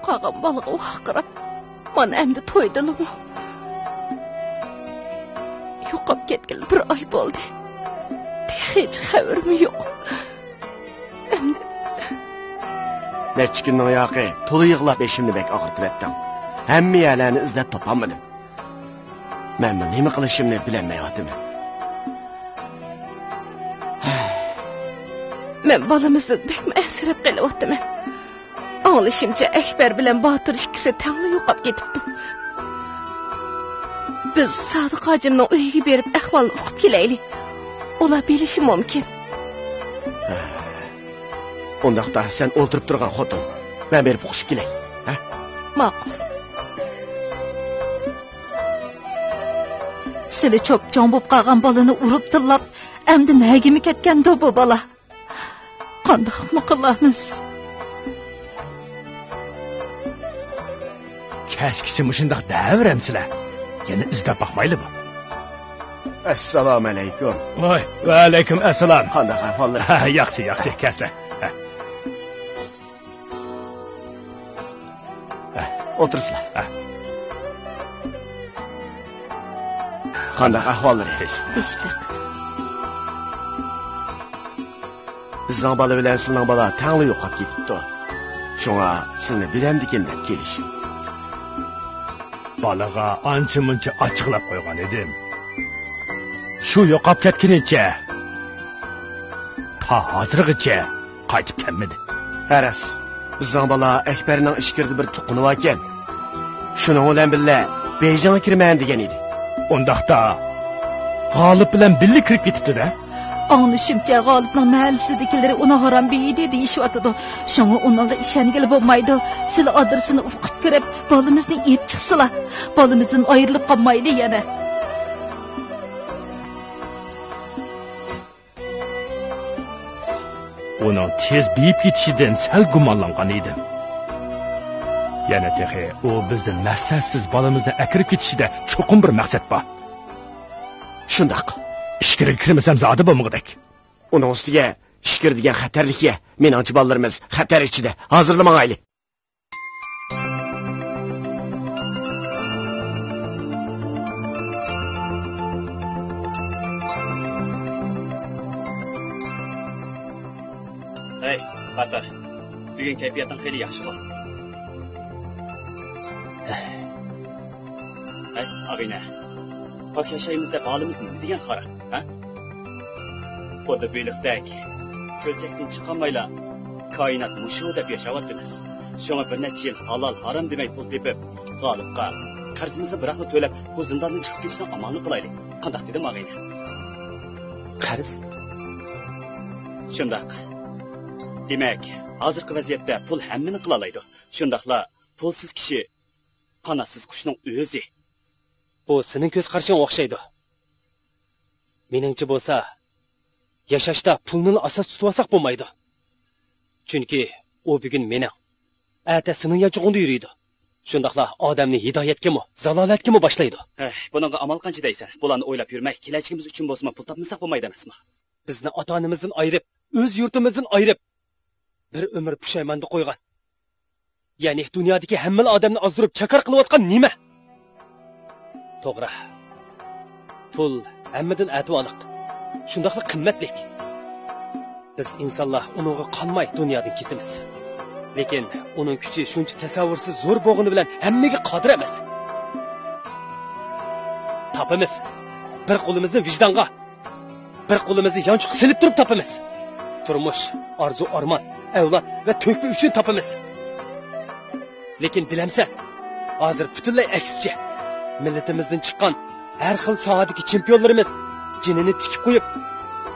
قالغان بالىغا ۋارقىراپ، مانا ئەمدى تويدىلىمۇ؟ يوقاپ كەتكىلى بىر ئاي بولدى. تېخىچە خەۋىرىمۇ يوق. ئەمدى نەچچە كۈننىڭ ياقى تولا يىغلاپ بېشىمنى بەك ئاغرىتىۋەتتىڭ. ھەممە يەرلەرنى ئىزدەپ تاپالمىدىم. مەنمۇ نېمە قىلىشىمنى بىلەلمەيۋاتىمەن. مەن بالىمىزدىن بەكمۇ ئەنسىرەپ قېلىۋاتىمەن. ئاڭلىشىمچە، ئەكبەر بىلەن باتۇر ئىككىسى تەڭلا يوقاپ كېتىپتۇ. بىز سادىق ھاجىمنىڭ ئۆيىگە بېرىپ ئەھۋالنى ئۇقۇپ كېلەيلى. ئۇلار بىلىشى مۇمكىن. ئۇنداقتا سەن ئولتۇرۇپ تۇرغىن خوتۇن. مەن بېرىپ ئۇقۇشۇپ كېلەي. ھە؟ ماقۇل. سىلى چوپچوڭ بولۇپ قالغان بالىنى ئۇرۇپ تىللاپ، ئەمدى نەگىمۇ كەتكەندۇ بۇ بالا؟ قانداقمۇ قىلارمىز؟ كەچكىچە مۇشۇنداق دەۋېرەمسىلەر؟ يەنە ئىزدەپ باقمايلىمۇ؟ ئەسسالامۇ ئەلەيكۇم. ۋاي، ۋەئەلەيكۇم ئەسسالام. قانداق ئەھۋاللار؟ ھە، ياخشى، ياخشى، كەلسىلە. ھە. ھە، ئولتۇرسىلا. ھە. قانداق ئەھۋاللىرى؟ ھېچ. ھېچلىق. بىزنىڭ بالا بىلەن سىلىنىڭ بالا تەڭلا يوقاپ كېتىپتۇ. شۇڭا سىلىنى بىلەمدىكىن دەپ كېلىشىم. بالىغا ئانچە-مۇنچە ئاچچىقلاپ قويغان ئىدىم. شۇ يوقاپ كەتكىنىچە تا ھازىرغىچە قايتىپ كەلمىدى. ھە راست، بىزنىڭ بالا ئەكبەرنىڭ ئىچكىرىدە بىر تۇغقىنى باركەن. شۇنىڭ بىلەن بىللە بېيجىڭغا كىرىمەن دېگەن ئىدى. ئۇنداقتا غالىپ بىلەن بىللە كىرىپ كېتىپتۇ-دە. ئاڭلىشىمچە، غالىپنىڭ مەھەللىسىدىكىلىرى ئۇنى ھارامبېيى دېيىشىۋاتىدۇ. شۇڭا ئۇنىڭغا ئىشەنگىلى بولمايدۇ. سىلى ئادرېسىنى ئۇقۇپ كىرىپ، بالىمىزنى ئېلىپ چىقسىلا. بالىمىزدىن ئايرىلىپ قالمايلى يەنە. ئۇنىڭ تېز بېيىپ كېتىشىدىن سەل گۇمانلانغان ئىدىم. يەنە تېخى ئۇ بىزدىن مەقسەتسىز بالىمىزنى ئەكىرىپ كېتىشىدە چوقۇم بىر مەقسەت بار. شۇنداق. ئىچكىرىگە كىرمىسەم زادى بولمىغۇدەك. ئۇنىڭ ئۈستىگە ئىچكىرى دېگەن خەتەرلىك يەر. مېنىڭچە بالىلىرىمىز خەتەر ئىچىدە. ھازىرلا ماڭايلى. ھەي، باتۇر، بۈگۈن كەيپىياتىڭ خېلى ياخشىغۇ؟ ھەي، ئاغىنە، پاك ياشايمىز دەپ ھالىمىز نېمە دېگەن خارا، ھە؟ خۇددى بېلىقتەك كۆلچەكتىن چىقالمايلا، كائىنات مۇشۇ دەپ ياشاۋاتىمىز. شۇڭا بىر نەچچە يىل ھالال ھارام دېمەي پۇل تېپىپ، غالىپقا قەرزىمىزنى بىراقلا تۆلەپ، بۇ زىنداندىن چىقىپ كېتىشنىڭ ئامالىنى قىلايلى. قانداق دېدىم، ئاغىنە؟ قەرز؟ شۇنداق. دېمەك، ھازىرقى ۋەزىيەتتە پۇل ھەممىنى قىلالايدۇ. شۇنداقلا پۇلسىز كىشى قاناتسىز قۇشنىڭ ئۆزى. بۇ سېنىڭ كۆز قارىشىڭغا ئوخشايدۇ. مېنىڭچە بولسا، ياشاشتا پۇلنىلا ئاساس تۇتۇۋالساق بولمايدۇ. چۈنكى ئۇ بۈگۈن مېنىڭ، ئەتە سېنىڭ يانچۇقۇڭدا يۈرىدۇ. شۇنداقلا ئادەمنى ھىدايەتكىمۇ، زالالەتكىمۇ باشلايدۇ. ھەي، بۇنىڭغا ئامال قانچە دەيسەن؟ بۇلارنى ئويلاپ يۈرمەي، كېلەچىكىمىز ئۈچۈن بولسىمۇ پۇل تاپمىساق بولمايدۇ ئەمەسمۇ؟ بىزنى ئاتا-ئانىمىزدىن ئايرىپ، ئۆز يۇرتىمىزدىن ئايرىپ، بىر ئۆمۈر پۇشايماندا قويغان، يەنى دۇنيادىكى ھەممىلا ئادەمنى ئازدۇرۇپ چاكار قىلىۋاتقان نېمە؟ توغرا. پۇل ھەممىدىن ئەتىۋارلىق، شۇنداقلا قىممەتلىك. بىز ئىنسانلار ئۇنىڭغا قانماي دۇنيادىن كېتىمىز. لېكىن ئۇنىڭ كۈچى شۇنچە تەسەۋۋۇرسىز زور بولغىنى بىلەن ھەممىگە قادىر ئەمەس. تاپىمىز. بىر قولىمىزنى ۋىجدانغا، بىر قولىمىزنى يانچۇققا سېلىپ تۇرۇپ تاپىمىز. تۇرمۇش، ئارزۇ-ئارمان، ئەۋلاد ۋە تۆھپە ئۈچۈن تاپىمىز. لېكىن بىلەمسەن، ھازىر پۈتۈنلەي ئەكسىچە. مىللىتىمىزدىن چىققان ھەر خىل ساھەدىكى چېمپىيونلىرىمىز جېنىنى تىكىپ قويۇپ،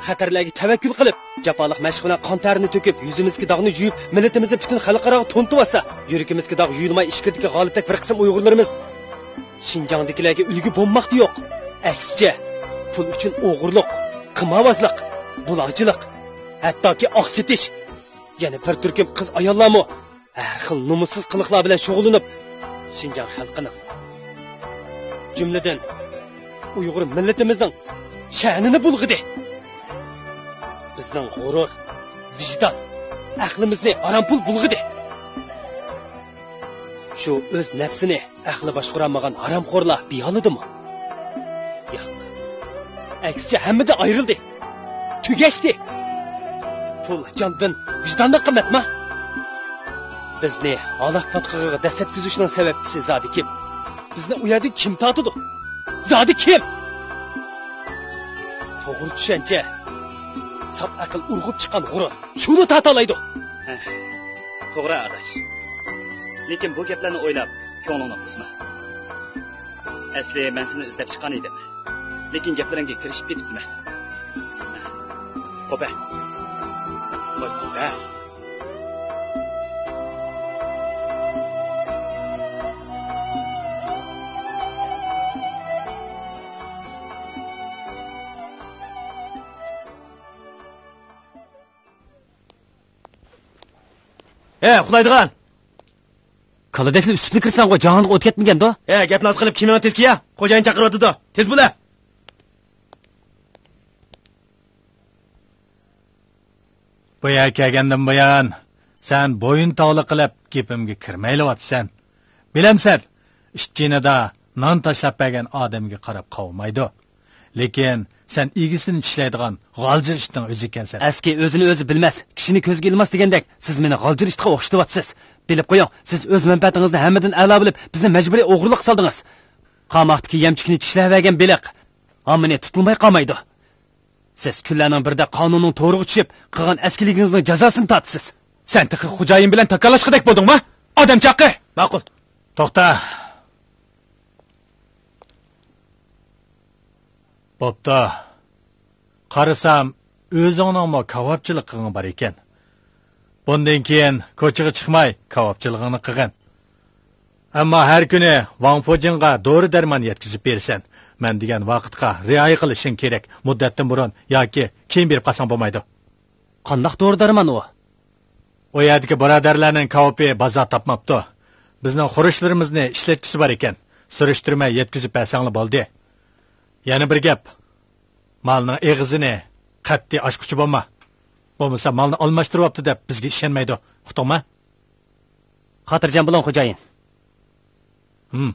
خەتەرلەرگە تەۋەككۈل قىلىپ، جاپالىق مەشىق بىلەن قان تەرىنى تۆكۈپ، يۈزىمىزدىكى داغنى يۇيۇپ، مىللىتىمىزنى پۈتۈن خەلقئاراغا تونۇتۇۋاتسا، يۈرىكىمىزدىكى داغ يۇيۇلماي ئىچكىرىدىكى غالىپتەك بىر قىسىم ئۇيغۇرلىرىمىز شىنجاڭدىكىلەرگە ئۈلگە بولماقتا يوق. ئەكسىچە، پۇل ئۈچۈن ئوغرىلىق، قىماربازلىق، بۇلاڭچىلىق، ھەتتاكى ئاق سېتىش، يەنە بىر تۈركۈم قىز-ئاياللارمۇ ھەر خىل نومۇسسىز قىلىقلار بىلەن شۇغۇللىنىپ، شىنجاڭ خەلقىنىڭ، جۈملىدىن ئۇيغۇر مىللىتىمىزنىڭ شەنىنى بۇلغىدى. بىزنىڭ غۇرۇر، ۋىجدان، ئەقلىمىزنى ھارام پۇل بۇلغىدى. شۇ ئۆز نەپسىنى ئەقلى باشقۇرالمىغان ھارامخورلار بىھالىدىمۇ؟ ياق. ئەكسىچە ھەممىدىن ئايرىلدى. تۈگەشتى. پۇل جاندىن ۋىجداندىن قىممەتما؟ بىزنى ھالاك پاتقىقىغا دەسسەتكۈزۈشنىڭ سەۋەبچىسى زادى كىم؟ بىزنى ئۇ يەردىن كىم تارتىدۇ؟ زادى كىم؟ توغرا چۈشەنچە، ساپ ئەقىل ئۇرغۇپ چىققان غۇرۇر شۇنى تارتالايدۇ. ھە، توغرا ئاداش. لېكىن بۇ گەپلەرنى ئويلاپ كۆڭلۈڭنى قىسما. ئەسلى مەن سېنى ئىزدەپ چىققان ئىدىم. لېكىن گەپلىرىڭگە كىرىشىپ كېتىپتىمەن. قوپە. قوي، قوپە. ھە، ئۇخلايدىغان! كالىدەكلا ئۈستۈپلا كىرسەڭغۇ، جاھانغا ئوت كەتمىگەندۇ؟ ھە، گەپنى ئاز قىلىپ، كىيىمىڭنى تېز كىيە. خوجايىن چاقىرىۋاتىدۇ. تېز بولە! بۇ يەرگە كەلگەندىن بۇيان، سەن بويۇن تاۋلىق قىلىپ، گېپىمگە كىرمەيلىۋاتىسەن. بىلەمسەن، ئىت جېنىدا نان تاشلاپ بەرگەن ئادەمگە قاراپ قاۋىمايدۇ. لېكىن سەن ئىگىسىنى چىشلەيدىغان غالجىر ئىتنىڭ ئۆزى ئىكەنسەن. ئەسكى ئۆزىنى ئۆزى بىلمەس، كىشىنى كۆزگە ئىلماس دېگەندەك، سىز مېنى غالجىر ئىتقا ئوخشىتىۋاتىسىز. بىلىپ قويۇڭ، سىز ئۆز مەنپەئەتىڭىزنى ھەممىدىن ئەلا بىلىپ، بىزنى مەجبۇرىي ئوغرىلىققا سالدىڭىز. قاماقتىكى يەمچۈكنى چىشلەۋەرگەن بېلىق ھامىنى تۇتۇلماي قالمايدۇ. سىز كۈنلەرنىڭ بىرىدە قانۇننىڭ تورىغا چۈشۈپ، قىلغان ئەسكىلىكىڭىزنىڭ جازاسىنى تارتىسىز. سەن تېخى خوجايىن بىلەن تاكاللاشقۇدەك بولدۇڭما؟ ئادەم چاقى! ماقۇل. توختا. بوپتۇ. قارىسام، ئۆزۈڭنىڭمۇ كاۋاپچىلىقىڭ بار ئىكەن. بۇندىن كېيىن كوچىغا چىقماي، كاۋاپچىلىقىڭنى قىلغىن. ئەمما ھەر كۈنى ۋاڭ فۇجىنغا دورا-دەرمان يەتكۈزۈپ بېرىسەن. مەن دېگەن ۋاقىتقا رىئايە قىلىشىڭ كېرەك. مۇددەتتىن بۇرۇن ياكى كېيىن بېرىپ قالساڭ بولمايدۇ. قانداق دورا-دەرمان ئۇ؟ ئۇ يەردىكى بۇرادەرلەرنىڭ كاۋىپى بازار تاپماپتۇ. بىزنىڭ خۇرۇچلىرىمىزنى ئىشلەتكۈسى بار ئىكەن. سۈرۈشتۈرمەي يەتكۈزۈپ بەرسەڭلار بولدى. يەنە بىر گەپ. مالنىڭ ئېغىزىنى قەتئىي ئاچقۇچى بولما. بولمىسا مالنى ئالماشتۇرۇۋاپتۇ دەپ بىزگە ئىشەنمەيدۇ. ئۇقتۇڭما؟ خاتىرجەم بولۇڭ، خوجايىن. ھىم.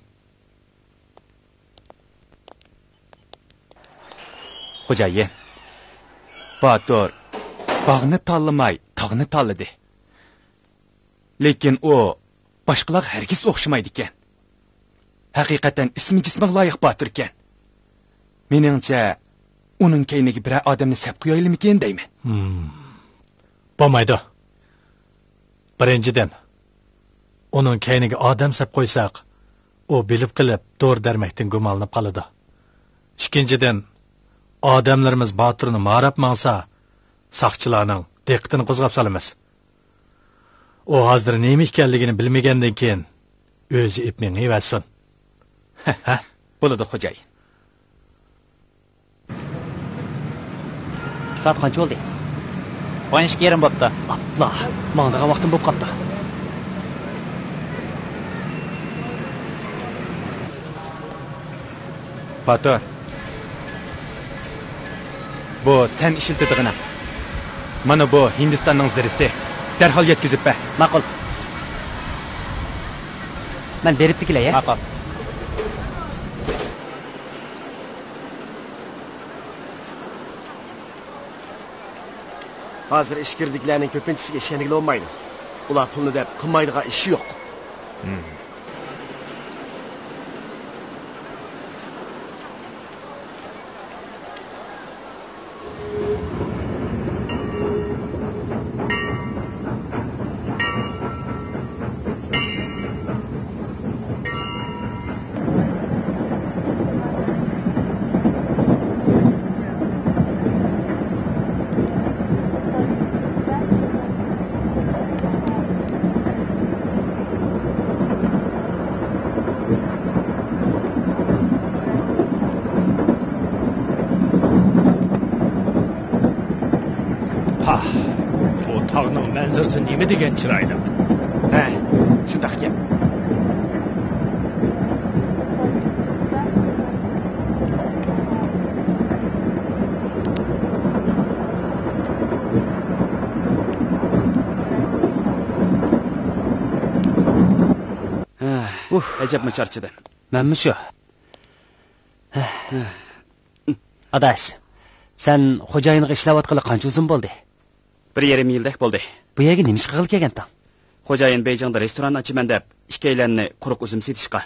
خوجايىن، باتۇر باغنى تاللىماي، تاغنى تاللىدى. لېكىن ئۇ باشقىلارغا ھەرگىز ئوخشىمايدىكەن. ھەقىقەتەن ئىسمى جىسمىغا لايىق باتۇركەن. مېنىڭچە، ئۇنىڭ كەينىگە بىرەر ئادەمنى سەپ قويايلىمىكىن دەيمەن. ھىم. بولمايدۇ. بىرىنچىدىن، ئۇنىڭ كەينىگە ئادەم سەپ قويساق، ئۇ بىلىپ قېلىپ دورا-دەرمەكتىن گۇمانلىنىپ قالىدۇ. ئىككىنچىدىن، ئادەملىرىمىز باتۇرنى ماراپ ماڭسا، ساقچىلارنىڭ دىققىتىنى قوزغاپ سالىمىز. ئۇ ھازىر نېمە ئىكەنلىكىنى بىلمىگەندىن كېيىن ئۆزى ئېپ مېڭىۋەرسۇن. بولىدۇ، خوجايىن. سائەت قانچە بولدى؟ ئون ئىككى يېرىم بوپتۇ. ئاپلا، ماڭىدىغان ۋاقتىم بوپ قاپتۇ. باتۇر، بۇ سەن ئىشلىتىدىغىنىڭ. مانا بۇ ھىندىستاننىڭ زىرىسى. دەرھال يەتكۈزۈپ بەر. ماقۇل. مەن بېرىپلا كېلەي، ھە؟ ماقۇل. ھازىر ئىچكىرىدىكىلەرنىڭ كۆپىنچىسىگە ئىشەنگىلى بولمايدۇ. ئۇلار پۇلنى دەپ قىلمايدىغان ئىش يوق. پاھ، بۇ تاغنىڭ مەنزىرىسى نېمە دېگەن چىرايلىق. ھە، شۇنداقكەن. ھە، ئۇھ، ئەجەبمۇ چارچىدىم. مەنمۇ شۇ. ئاداش، سەن خوجايىنغا ئىشلەۋاتقىلى قانچە ئۇزۇن بولدى؟ بىر يېرىم يىلدەك بولدى. بۇ يەرگە نېمە ئىش قىلغىلى كەلگەنتىڭ؟ خوجايىن بېيجىڭدا رېستوران ئاچىمەن دەپ، ئىككىيلەننى قۇرۇق ئۈزۈم سېتىشقا،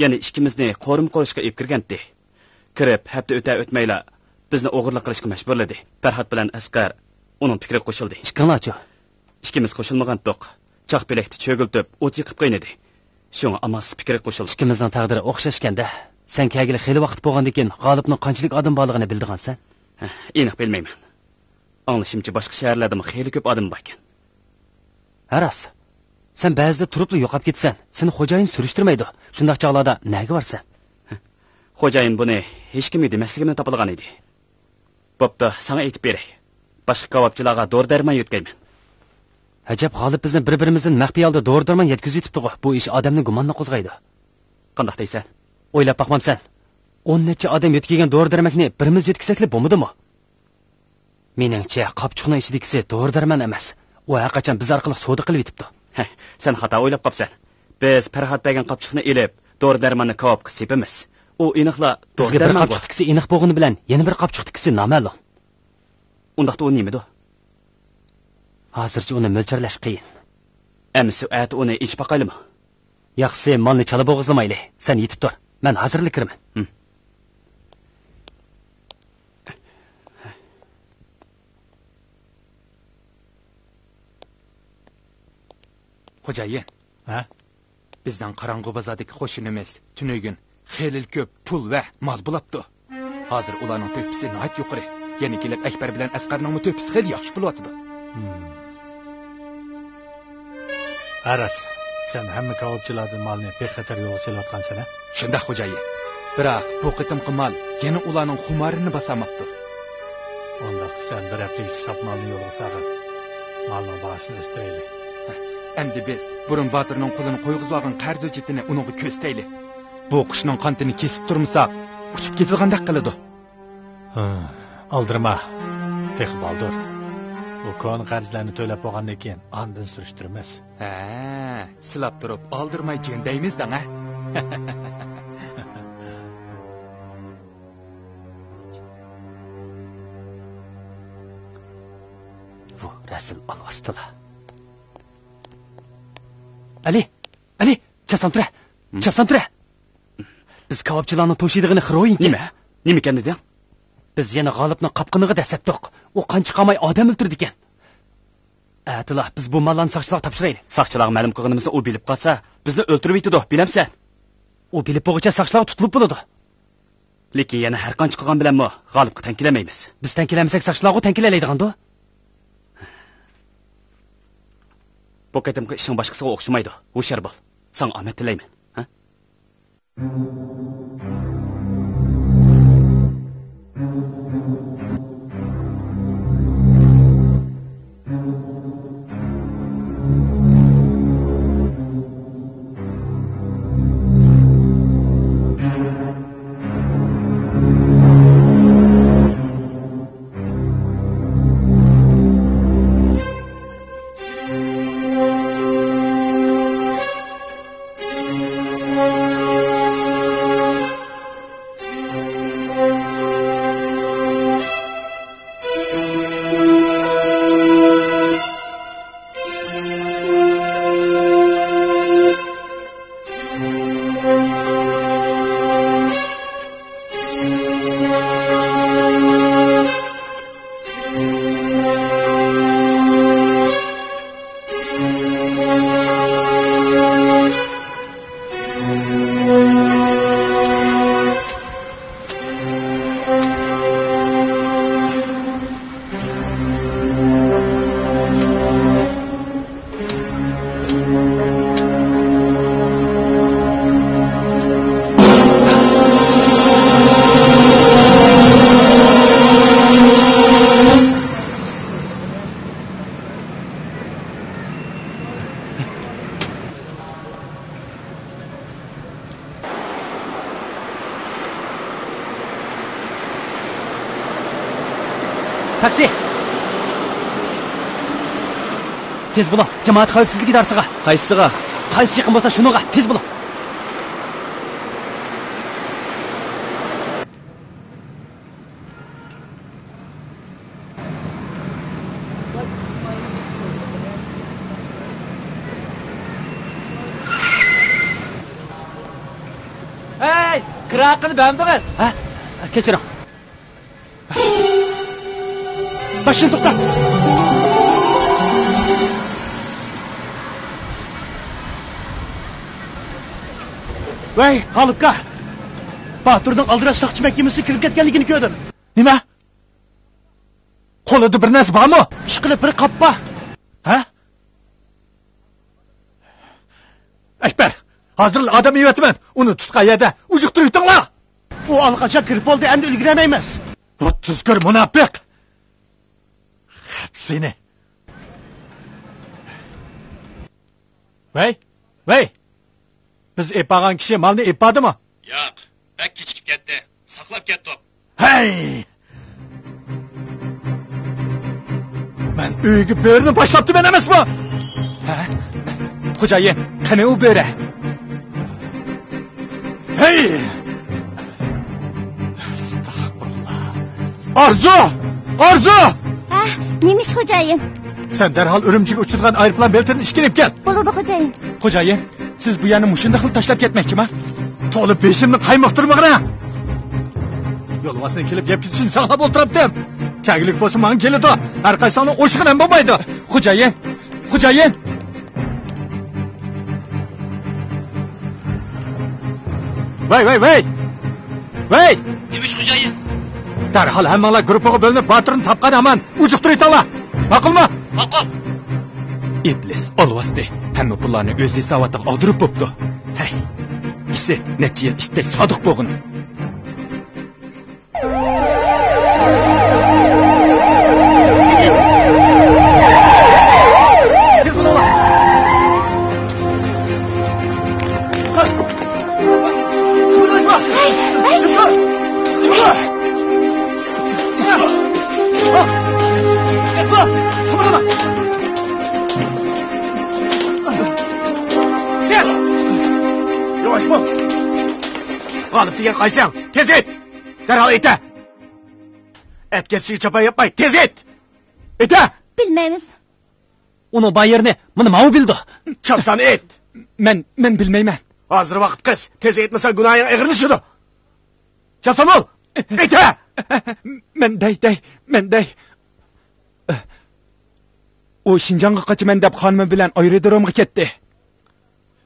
يەنە ئىككىمىزنى قورۇما قورۇشقا ئېلىپ كىرگەنتى. كىرىپ ھەپتە ئۆتە ئۆتمەيلا، بىزنى ئوغرىلىق قىلىشقا مەجبۇرلىدى. پەرھات بىلەن ئەسقەر ئۇنىڭ پىكرىگە قوشۇلدى. ئىككىڭلارچۇ؟ ئىككىمىز قوشۇلمىغانتۇق. چاق پېلەكتە چۆگۈلتۈپ، ئوت يېقىپ قوينىدى. شۇڭا ئامالسىز پىكرىگە قوشۇلدى. ئىككىمىزنىڭ تەقدىرى ئوخشاشكەندە، سەن كەلگىلى خېلى ۋاقىت بولغاندىكىن، غالىپنىڭ قانچىلىك ئادىمى بارلىقىنى بىلىدىغانسەن؟ ھە، ئېنىق بىلمەيمەن. ئاڭلىشىمچە، باشقا شەھەرلەردىمۇ خېلى كۆپ ئادىمى باركەن. ھە راست. سەن بەزىدە تۇرۇپلا يوقاپ كېتىسەن. سېنى خوجايىن سۈرۈشتۈرمەيدۇ. شۇنداق چاغلاردا نەگە بارىسەن؟ خوجايىن بۇنى ھېچكىمگە دېمەسلىكىمنى تاپىلىغان ئىدى. بوپتۇ، ساڭا ئېيتىپ بېرەي. باشقا كاۋاپچىلارغا دورا-دەرمان يۆتكەيمەن. ئەجەب، غالىپ بىزنى بىر-بىرىمىزدىن مەخپىي ھالدا دورا-دەرمان يەتكۈزۈۋېتىپتىغۇ. بۇ ئىش ئادەمنى گۇمانغا قوزغايدۇ. قانداق دەيسەن؟ ئويلاپ باقمامسەن؟ ئون نەچچە ئادەم يۆتكىگەن دورا-دەرمەكنى بىرىمىز يۆتكىسەكلا بولمىدىمۇ؟ مېنىڭچە، قاپچۇقنىڭ ئىچىدىكىسى دورا-دەرمان ئەمەس. ئۇ ھەرقاچان بىز ئارقىلىق سودا قىلىۋېتىپتۇ. ھە، سەن خاتا ئويلاپ قاپسەن. بىز پەرھات بەرگەن قاپچۇقنى ئېلىپ، دورا-دەرماننى كاۋاپقا سېپىمىز. ئۇ ئېنىقلا بىزگە بىر دورا-دەرمانغۇ. قاپچۇقتىكىسى ئېنىق بولغىنى بىلەن يەنە بىر قاپچۇقتىكىسى نامەلۇم. ئۇنداقتا ئۇ نېمىدۇ؟ ھازىرچە ئۇنى مۆلچەرلەش قىيىن. ئەمىسە ئەتە ئۇنى ئېچىپ باقايلىمۇ؟ ياخشىسى، مالنى چالا بوغۇزلىمايلى. سەن يېتىپ تۇر. مەن ھازىرلا كىرىمەن. ھىم. خوجايىن. ھە؟ بىزنىڭ قاراڭغۇ بازاردىكى قوشۇنىمىز تۈنۈگۈن خېلى كۆپ پۇل ۋە مال بولاپتۇ. ھازىر ئۇلارنىڭ تۆھپىسى ناھايىتى يۇقىرى. يەنە كېلىپ ئەكبەر بىلەن ئەسقەرنىڭمۇ تۆھپىسى خېلى ياخشى بولۇۋاتىدۇ. ھىم. ھە راست، سەن ھەممە كاۋاپچىلاردىن مالنى بىخەتەر يولغا سېلىۋاتقانسەن ھە؟ شۇنداق خوجايىن. بىراق بۇ قېتىمقى مال يەنە ئۇلارنىڭ خۇمارىنى باسالماپتۇ. ئۇنداق سەن بىر ھەپتە ئىچىدە ساپ مالنى يولغا سالغىن. مالنىڭ باھاسىنى ئۆستۈرەيلى. ئەمدى بىز بۇرۇن باتۇرنىڭ قولىنى قويغۇزۇۋالغان قەرز ھۆججىتىنى ئۇنىڭغا كۆرسىتەيلى. بۇ قۇشنىڭ قانىتىنى كېسىپ تۇرمىساق، ئۇچۇپ كېتىدىغاندەك قىلىدۇ. ھە، ئالدىرىما. تېخى بالدۇر. بۇ كونا قەرزلەرنى تۆلەپ بولغاندىن كېيىن ئاندىن سۈرۈشتۈرىمىز. ھە، سىلاپ تۇرۇپ ئالدىرىماي جىڭ دەيمىز دەڭ ھە. بۇ رەسىم ئالۋاستىلا. ئەلى! ئەلى! چاپسان تۇرە! ھىم؟ چاپسان تۇرە! بىز كاۋاپچىلارنىڭ توشىدىغىنى خىرويىنكى. نېمە؟ نېمىكەن دېدىڭ؟ بىز يەنە غالىپنىڭ قاپقىنىغا دەسسەپتۇق. ئۇ قانچە قالماي ئادەم ئۆلتۈرىدىكەن. ئەتىلا بىز بۇ ماللارنى ساقچىلارغا تاپشۇرايلى. ساقچىلارغا مەلۇم قىلغىنىمىزنى ئۇ بىلىپ قالسا، بىزنى ئۆلتۈرۈۋېتىدۇ، بىلەمسەن؟ ئۇ بىلىپ بولغۇچە ساقچىلارغا تۇتۇلۇپ بولىدۇ. لېكىن يەنە ھەر قانچە قىلغان بىلەنمۇ غالىپقا تەڭ كېلەلمەيمىز. بىز تەڭ كېلەلمىسەك، ساقچىلارغۇ تەڭ كېلەلەيدىغاندۇ؟ بۇ قېتىمقى ئىشىڭ باشقىسىغا ئوخشىمايدۇ. ھوشيار بول. ساڭا ئامەت تىلەيمەن. ھە؟ تاكسى! تېز بولۇڭ، جامائەت خەۋپسىزلىك ئىدارىسىغا. قايسىسىغا؟ قايسى يېقىن بولسا شۇنىڭغا، تېز بولۇڭ. كىرا ھەققىنى بەرمىدىڭىز. ھە؟ كەچۈرۈڭ. ماشىنا توختات. ۋەي، غالىپكا! باتۇرنىڭ ئالدىراش ساقچى مەھكىمىسىگە كىرىپ كەتكەنلىكىنى كۆردۈم. نېمە؟ قولىدا بىر نەرسە بارمۇ؟ ئىشقىلىپ بىر قاپ بار. ھە؟ ئەكبەر، ھازىرلا ئادەم ئېۋەتىمەن. ئۇنى تۇتقان يەردە ئۇجۇقتۇرۇۋېتىڭلار. ئۇ ئاللىقاچان كىرىپ بولدى، ئەمدى ئۈلگۈرەلمەيمىز. بۇ تۈزكۈر مۇناپىق. خەپ سېنى. ۋەي، ۋەي! بىز ئېلىپ بارغان كىشى مالنى ئېلىپ باردىمۇ؟ ياق، بەك كېچىكىپ كەتتى. ساقلاپ كەتتۇق. ھەي! مەن ئۆيگە بۆرىنى باشلاپتىمەن ئەمەسمۇ؟ ھە؟ خوجايىن، قېنى ئۇ بۆرە؟ ھەي! ئەستەغپۇرۇللا. ئارزۇ! ئارزۇ! ھە، نېمە ئىش، خوجايىن؟ سەن دەرھال ئۈرۈمچىگە ئۇچىدىغان ئايروپىلان بېلىتىدىن ئىككىنى ئېلىپ كەل. بولىدۇ، خوجايىن. خوجايىن، سىز بۇ يەرنى مۇشۇنداقلا تاشلاپ كەتمەكچىمۇ؟ تولا بېشىمنى قايمۇقتۇرمىغىنا! يولۋاسنىڭ كېلىپ يەپ كېتىشىنى ساقلاپ ئولتۇراتتىم. كەلگۈلۈك بولسا ماڭا كېلىدۇ. ھەر قايسىڭنى ئوشۇقىنى ھەم بولمايدۇ. خوجايىن! خوجايىن! ۋەي، ۋەي، ۋەي! ۋەي! نېمە ئىش، خوجايىن؟ دەرھال ھەممىڭلار گۇرۇپپىغا بۆلۈنۈپ، باتۇرنى تاپقان ھامان ئۇجۇقتۇرۇۋېتىڭلار. ماقۇلمۇ؟ ماقۇل. ئىبلىس ئالۋاستى، ھەممە پۇللارنى ئۆز ھېساباتىغا ئاغدۇرۇپ بوپتۇ. ھەي، ئىسىت، نەچچە يىل ئىتتەك سادىق بولغىنىم. ياۋاش بول! غالىپ دېگەن قايسىڭ؟ تېز ئېيت! دەرھال ئېيتە! ئەتكەسچىگە چاپان ياپماي، تېز ئېيت! ئېيتە! بىلمەيمىز. ئۇنىڭ بار يېرىنى مانا ماۋۇ بىلىدۇ. چاپسان ئېيت! مەن، مەن بىلمەيمەن. ھازىر ۋاقىت قىس. تېز ئېيتمىساڭ گۇناھىڭ ئېغىرلىشىدۇ. چاپسان بول! ئېيتە! مەن دەي، دەي، مەن دەي. ئۇ شىنجاڭغا قاچىمەن دەپ خانىمى بىلەن ئايرودرومغا كەتتى.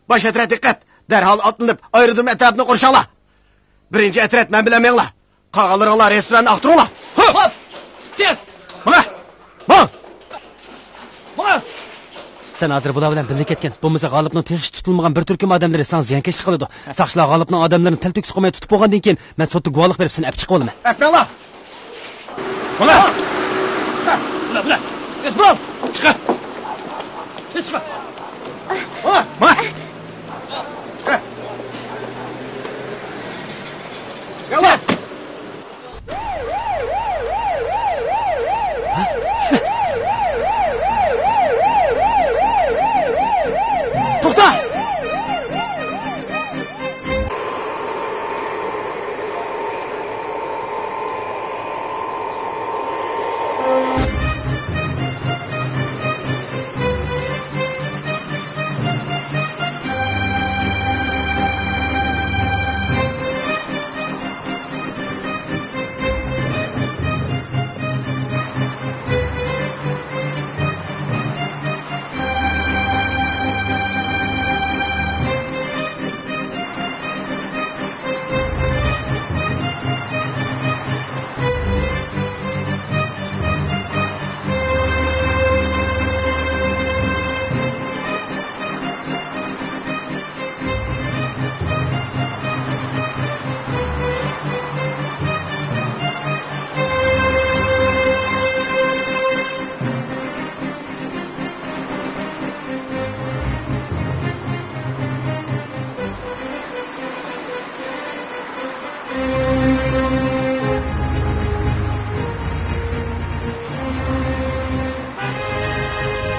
باش ئەترەت دىققەت! دەرھال ئاتلىنىپ، ئايرودروم ئەتراپىنى قورشاڭلار. بىرىنچى ئەترەت مەن بىلەن مېڭىڭلار. قالغانلىرىڭلار رېستوراننى ئاختۇرۇڭلار. ھوپ! ھوپ! تېز! ماڭە! ماڭ! ماڭ! سەن ھازىر بۇلار بىلەن بىللە كەتكىن. بولمىسا غالىپنىڭ تېخىچە تۇتۇلمىغان بىر تۈركۈم ئادەملىرى ساڭا زىيانكەشلىك قىلىدۇ. ساقچىلار غالىپنىڭ ئادەملىرىنى تەلتۆكۈس قىلماي تۇتۇپ بولغاندىن كېيىن، مەن سوتتا گۇۋاھلىق بېرىپ سېنى ئەپ چىقىۋالىمەن. ئەپمەڭلار! بۇلار! بۇلار! تېز بول! چىقە! تېز چىقە! ماڭا! ماڭا! چىقە! ياللا! توختا!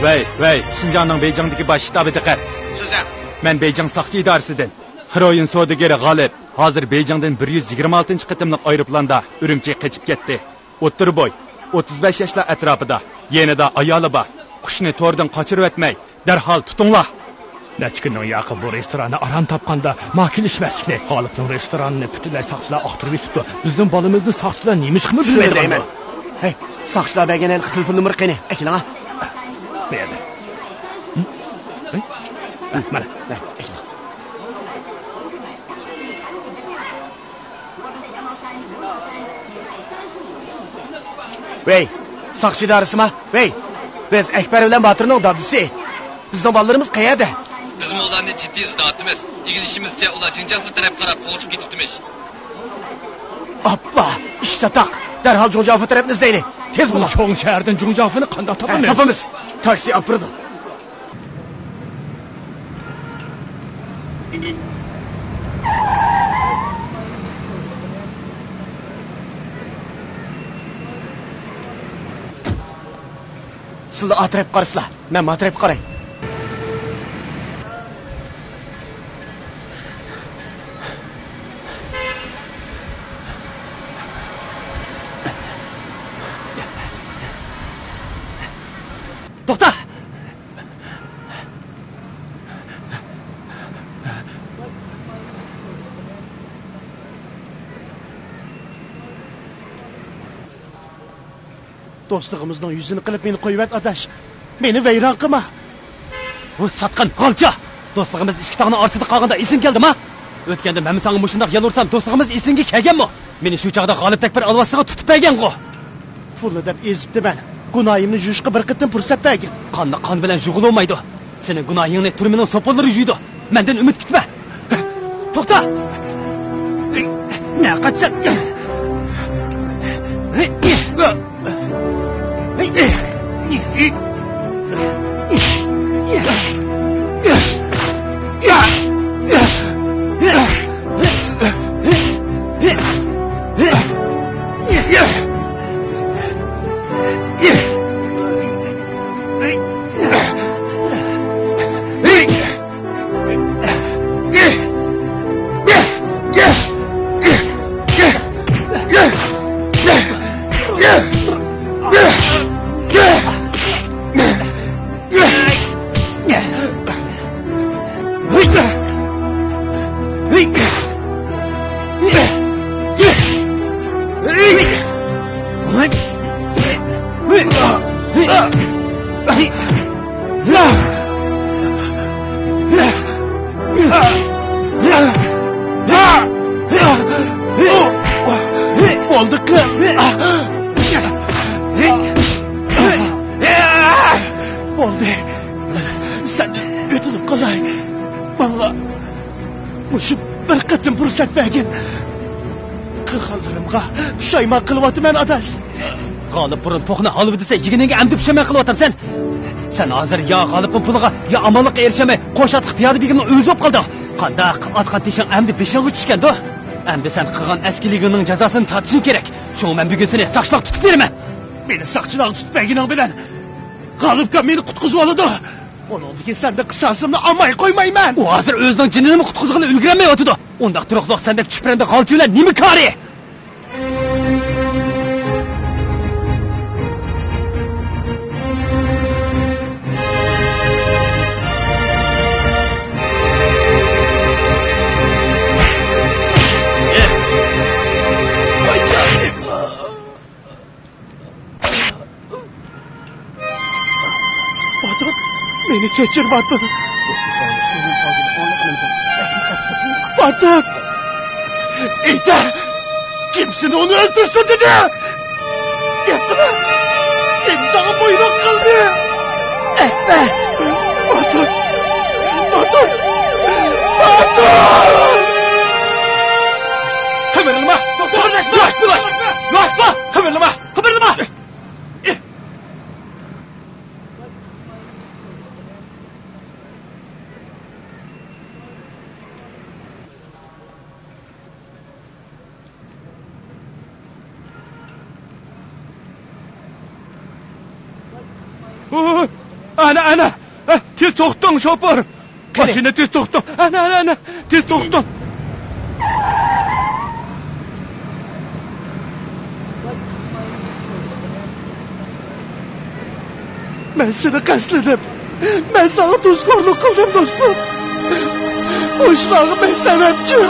ۋەي، ۋەي، شىنجاڭنىڭ بېيجىڭدىكى باش شتابى دىققەت! سۆزلەڭ! مەن بېيجىڭ ساقچى ئىدارىسىدىن. خېروئىن سودىگىرى غالىپ ھازىر بېيجىڭدىن بىر يۈز يىگىرمە ئالتىنچى قېتىملىق ئايروپىلاندا ئۈرۈمچىگە قېچىپ كەتتى. ئوتتۇرا بوي، ئوتتۇز بەش ياشلار ئەتراپىدا، يېنىدا ئايالى بار. قۇشنى توردىن قاچۇرۇۋەتمەي، دەرھال تۇتۇڭلار! نەچچە كۈننىڭ ياقى بۇ رېستوراننى ئاران تاپقاندا، ما كېلىشمەسلىكنى، غالىپنىڭ رېستورانىنى پۈتۈنلەي ساقچىلار ئاختۇرۇۋېتىپتۇ. بىزنىڭ بالىمىزنى ساقچىلار نېمە ئىش قىلماقچى شۇنى دەيمەن. ھەي، ساقچىلار بەرگەن ھېلىقى تېلېفون نومۇرى قېنى؟ ئەكېلىڭ. بۇ يەردە. ھە؟ مانا. ھە، ئەكېلىڭ. ۋەي، ساقچى ئىدارىسىما؟ ۋەي، بىز ئەكبەر بىلەن باتۇرنىڭ دادىسى. بىزنىڭ بالىلىرىمىز قەيەردە؟ بىزمۇ ئۇلارنى جىددىي ئىزدەۋاتىمىز. ئىگىلىشىمىزچە، ئۇلار جىڭجياۋفې تەرەپكە قاراپ قوغۇشۇپ كېتىپتىمىش. ئاپلا، ئىش چاتاق. دەرھال جۇڭجياۋفې تەرەپنى ئىزدەيلى. تېز بولۇڭ. چوڭ شەھەردىن جۇڭجياۋفېنى قانداق ھە، تاپىمىز؟ تاپىمىز. تاكسى ئاپىرىدۇ. سىلەر ئا تەرەپكە قارىسىلا، مەن ما تەرەپكە قاراي. توختا! دوستلۇقىمىزنىڭ يۈزىنى قىلىپ مېنى قويۇۋەت، ئاداش. مېنى ۋەيران قىلما. ۋۇ ساتقىن، غالچا! دوستلۇقىمىز ئىككى تاغنىڭ ئارىسىدا قالغاندا ئېسىڭگە كەلدىما؟ ئۆتكەندە مەنمۇ ساڭا مۇشۇنداق يالۋۇرسام، دوستلۇقىمىز ئېسىڭگە كەلگەنمۇ؟ مېنى شۇ چاغدا غالىپ تەكبىر ئالۋاستىغا تۇتۇپ بەرگەنغۇ. پۇلنى دەپ ئېزىپتىمەن. گۇناھىمنى يۇيۇشقا بىر قېتىم پۇرسەت بەرگىن. قاننى قان بىلەن يۇغىلىۋالمايدۇ. سېنىڭ گۇناھىڭنى تۈرمىنىڭ سوپۇنلىرى يۇيىدۇ. مەندىن ئۈمىد كۈتمە. توختا! نەگە قاچىسەن؟ بولدى قىز. بولدى. سەندىن ئۆتۈنۈپ قالاي. ماڭا مۇشۇ بىر قېتىم پۇرسەت بەرگىن. قىلغانلىرىمغا پۇشايمان قىلىۋاتىمەن، ئاداش. غالىپ بۇرۇن پوقنى ھالۋا دېسە، يېگىنىڭگە ئەمدى پۇشايمان قىلىۋاتامسەن؟ سەن ھازىر يا غالىپنىڭ پۇلىغا، يا ئامانلىققا ئېرىشەلمەي، قوش ئاتلىق پىيادە بېگىمنىڭ ئۆزى بولۇپ قالدىڭ. قانداق ئاتقان تېشىڭ ئەمدى بېشىڭغا چۈشكەندۇ؟ ئەمدى سەن قىلغان ئەسكىلىكىڭنىڭ جازاسىنى تارتىشىڭ كېرەك. شۇڭا مەن بۈگۈن سېنى ساقچىلارغا تۇتۇپ بېرىمەن. مېنى ساقچىلارغا تۇتۇپ بەرگىنىڭ بىلەن غالىپكام مېنى قۇتقۇزۇۋالىدۇ. ئۇنىڭدىن كېيىن سەندىن قىساسىمنى ئالماي قويمايمەن. ئۇ ھازىر ئۆزىنىڭ جېنىنىمۇ قۇتقۇزغىلى ئۈلگۈرەلمەيۋاتىدۇ. ئۇنداق تۇرۇقلۇق سەندەك چۈپرەندە غالچى بىلەن نېمە كارى؟ باتۇر، مېنى كەچۈر، باتۇر. باتۇر! ئېيتە! كىم سېنى ئۇنى ئۆلتۈرسۇن دېدى؟ گەپ قىلە! كىم ساڭا بۇيرۇق قىلدى؟ ئەكبەر! باتۇر! باتۇر! باتۇر! قىمىرلىما! قىمىرلاشما! ياشما! ياشما! قىمىرلىما! قىمىرلىما! ئانا، ئانا! تېز توختىتىڭ، شوپۇر! قېنى؟ ماشىنىنى تېز توختىتىڭ! ئانا، ئانا، ئانا! تېز توختىتىڭ! مەن سېنى قەستلىدىم. مەن ساڭا تۇزكورلۇق قىلدىم، دوستۇم. ئۇ ئىشلارغا مەن سەۋەبچى.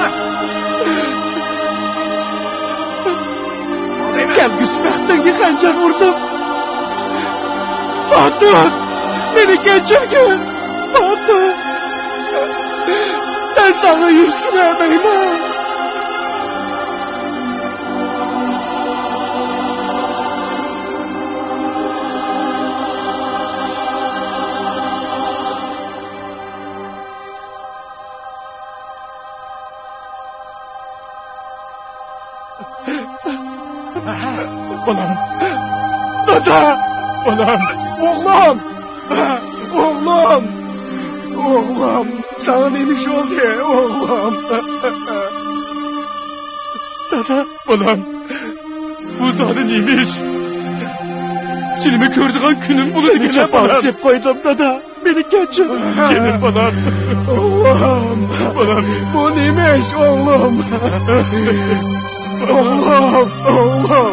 كەلگۈسى بەختىڭگە خەنجەر ئۇردۇم. باتۇر، مېنى كەچۈرگىن. باتۇر، مەن ساڭا يۈز كېلەلمەيمەن. بالام. دادا! بالام! ئوغلۇم! ئوغلۇم! ئوغلۇم! ساڭا نېمە ئىش بولدى، ئوغلۇم؟ دادا! بالام، بۇ زادى نېمە ئىش؟ سېنىمۇ كۆرىدىغان كۈنۈم بولۇپ سېنى كېتىدۇ، بالام. سېنى جاپاغا سېلىپ قويدۇم، دادا. مېنى كەچۈر. جېنىم بالام. ئوغلۇم. بالام. بۇ نېمە ئىش، ئوغلۇم؟ ئوغلۇم، ئوغلۇم.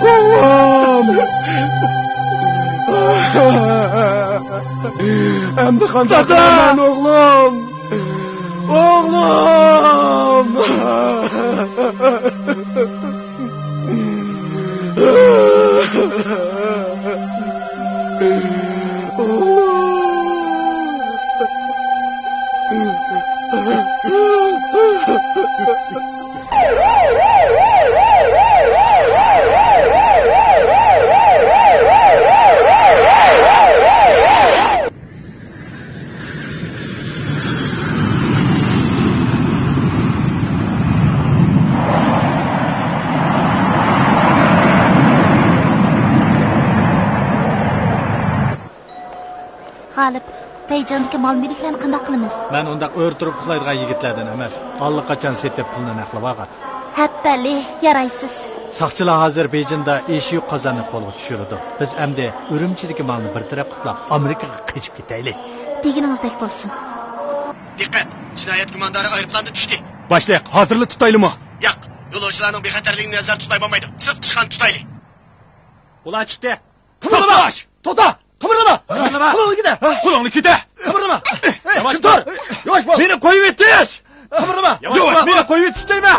ئوغلۇم. ئەمدى قانداق قىلىمەن، ئوغلۇم؟ ئوغلۇم! غالىپ، بېيجىڭدىكى مال-مۈلۈكلەرنى قانداق قىلىمىز؟ مەن ئۇنداق ئۆرە تۇرۇپ ئۇخلايدىغان يىگىتلەردىن ئەمەس. ئاللىقاچان سېتىپ، پۇلنى نەقلىۋالغان. ھەپتەلى، يارايسىز. ساقچىلار ھازىر بېيجىڭدا ئېشى يوق قازاننى قولغا چۈشۈرىدۇ. بىز ئەمدى ئۈرۈمچىدىكى مالنى بىر تەرەپ قىلىپ، ئامېرىكىغا قېچىپ كېتەيلى. دېگىنىڭىزدەك بولسۇن. دىققەت! جىنايەت گۇماندارى ئايروپىلاندا چۈشتى. باشلىق، ھازىرلا تۇتايلىمۇ؟ ياق، يولۇچىلارنىڭ بىخەتەرلىكىنى نەزەردە تۇتماي بولمايدۇ. سىرتقا چىققاندا تۇتايلى. ئۇلار چىقتى. قىمىرلىما! توختا! توختا! قىمىرلىما! قىمىرلىما! قولۇڭنى كېتە! قولۇڭنى كېتە! قىمىرلىما! ياۋاش بول! ياۋاش بول! مېنى قويۇۋېتىش! قىمىرلىما! ياۋاش بول! مېنى قويۇۋېتىش دەيمەن!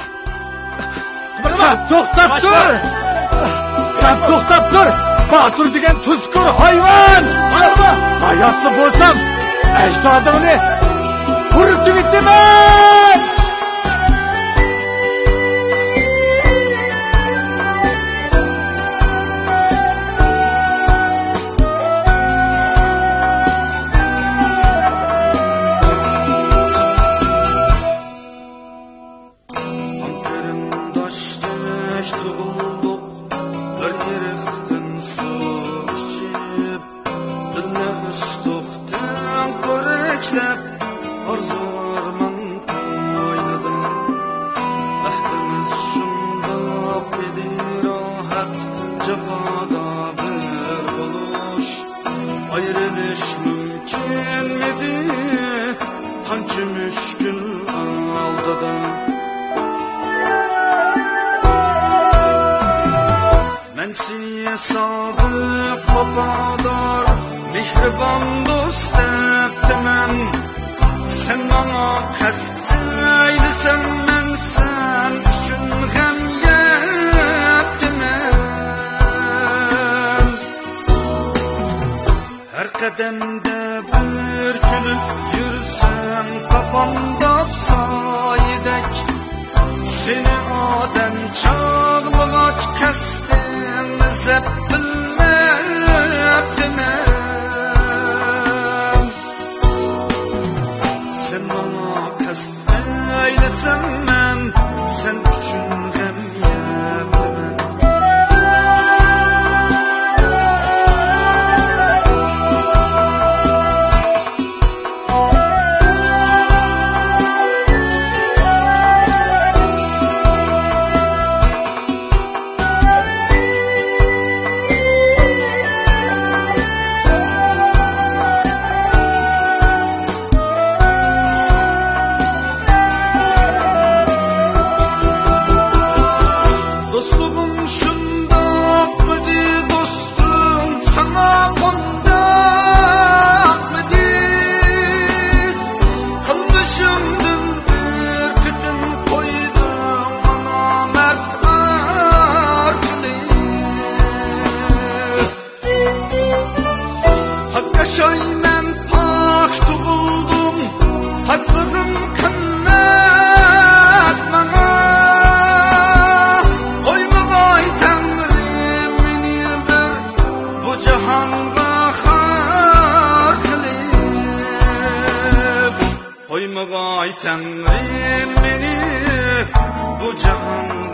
قىمىرلىما! سەن توختاپ تۇر! سەن توختاپ تۇر! باتۇر دېگەن تۇزكور ھايۋان! قىمىرلىما! ھاياتلا بولسام، ئەجدادىڭنى قۇرۇتۇۋېتىمەن! قېرىنداشتەك تۇغۇلدۇق، بىر ئېرىقتىن سۇ ئىچىپ، بىللە ئۆستۇق تەڭ پۈرەكلەپ، ئارزۇ-ئارمان ئوينىدى. بەختىمىز شۇنداق ئىدى راھەت، جاپادا بىر بولۇش. ئايرىلىش مۇمكىنمىدى؟ قانچە مۈشكۈل ئالدىدا. مەن سېنى سادىق، ۋاپادار، مېھرىبان دوست دەپتىمەن. سەن ماڭا قەست ئەيلىسەڭ، مەن سەن ئۈچۈن غەم يەپتىمەن. ھەر قەدەمدە بىر كۈلۈپ يۈرسەڭ، قاپانداپ سايىدەك. سېنى ئادەم چاغلىغاچ، قەستىڭنى زەپ بىلمەپتىمەن. سەن ماڭا قەست ئەيلىسەڭ، مەن سەن ئۈچۈن غەم يەپتىمەن. مېنى بۇ جاھان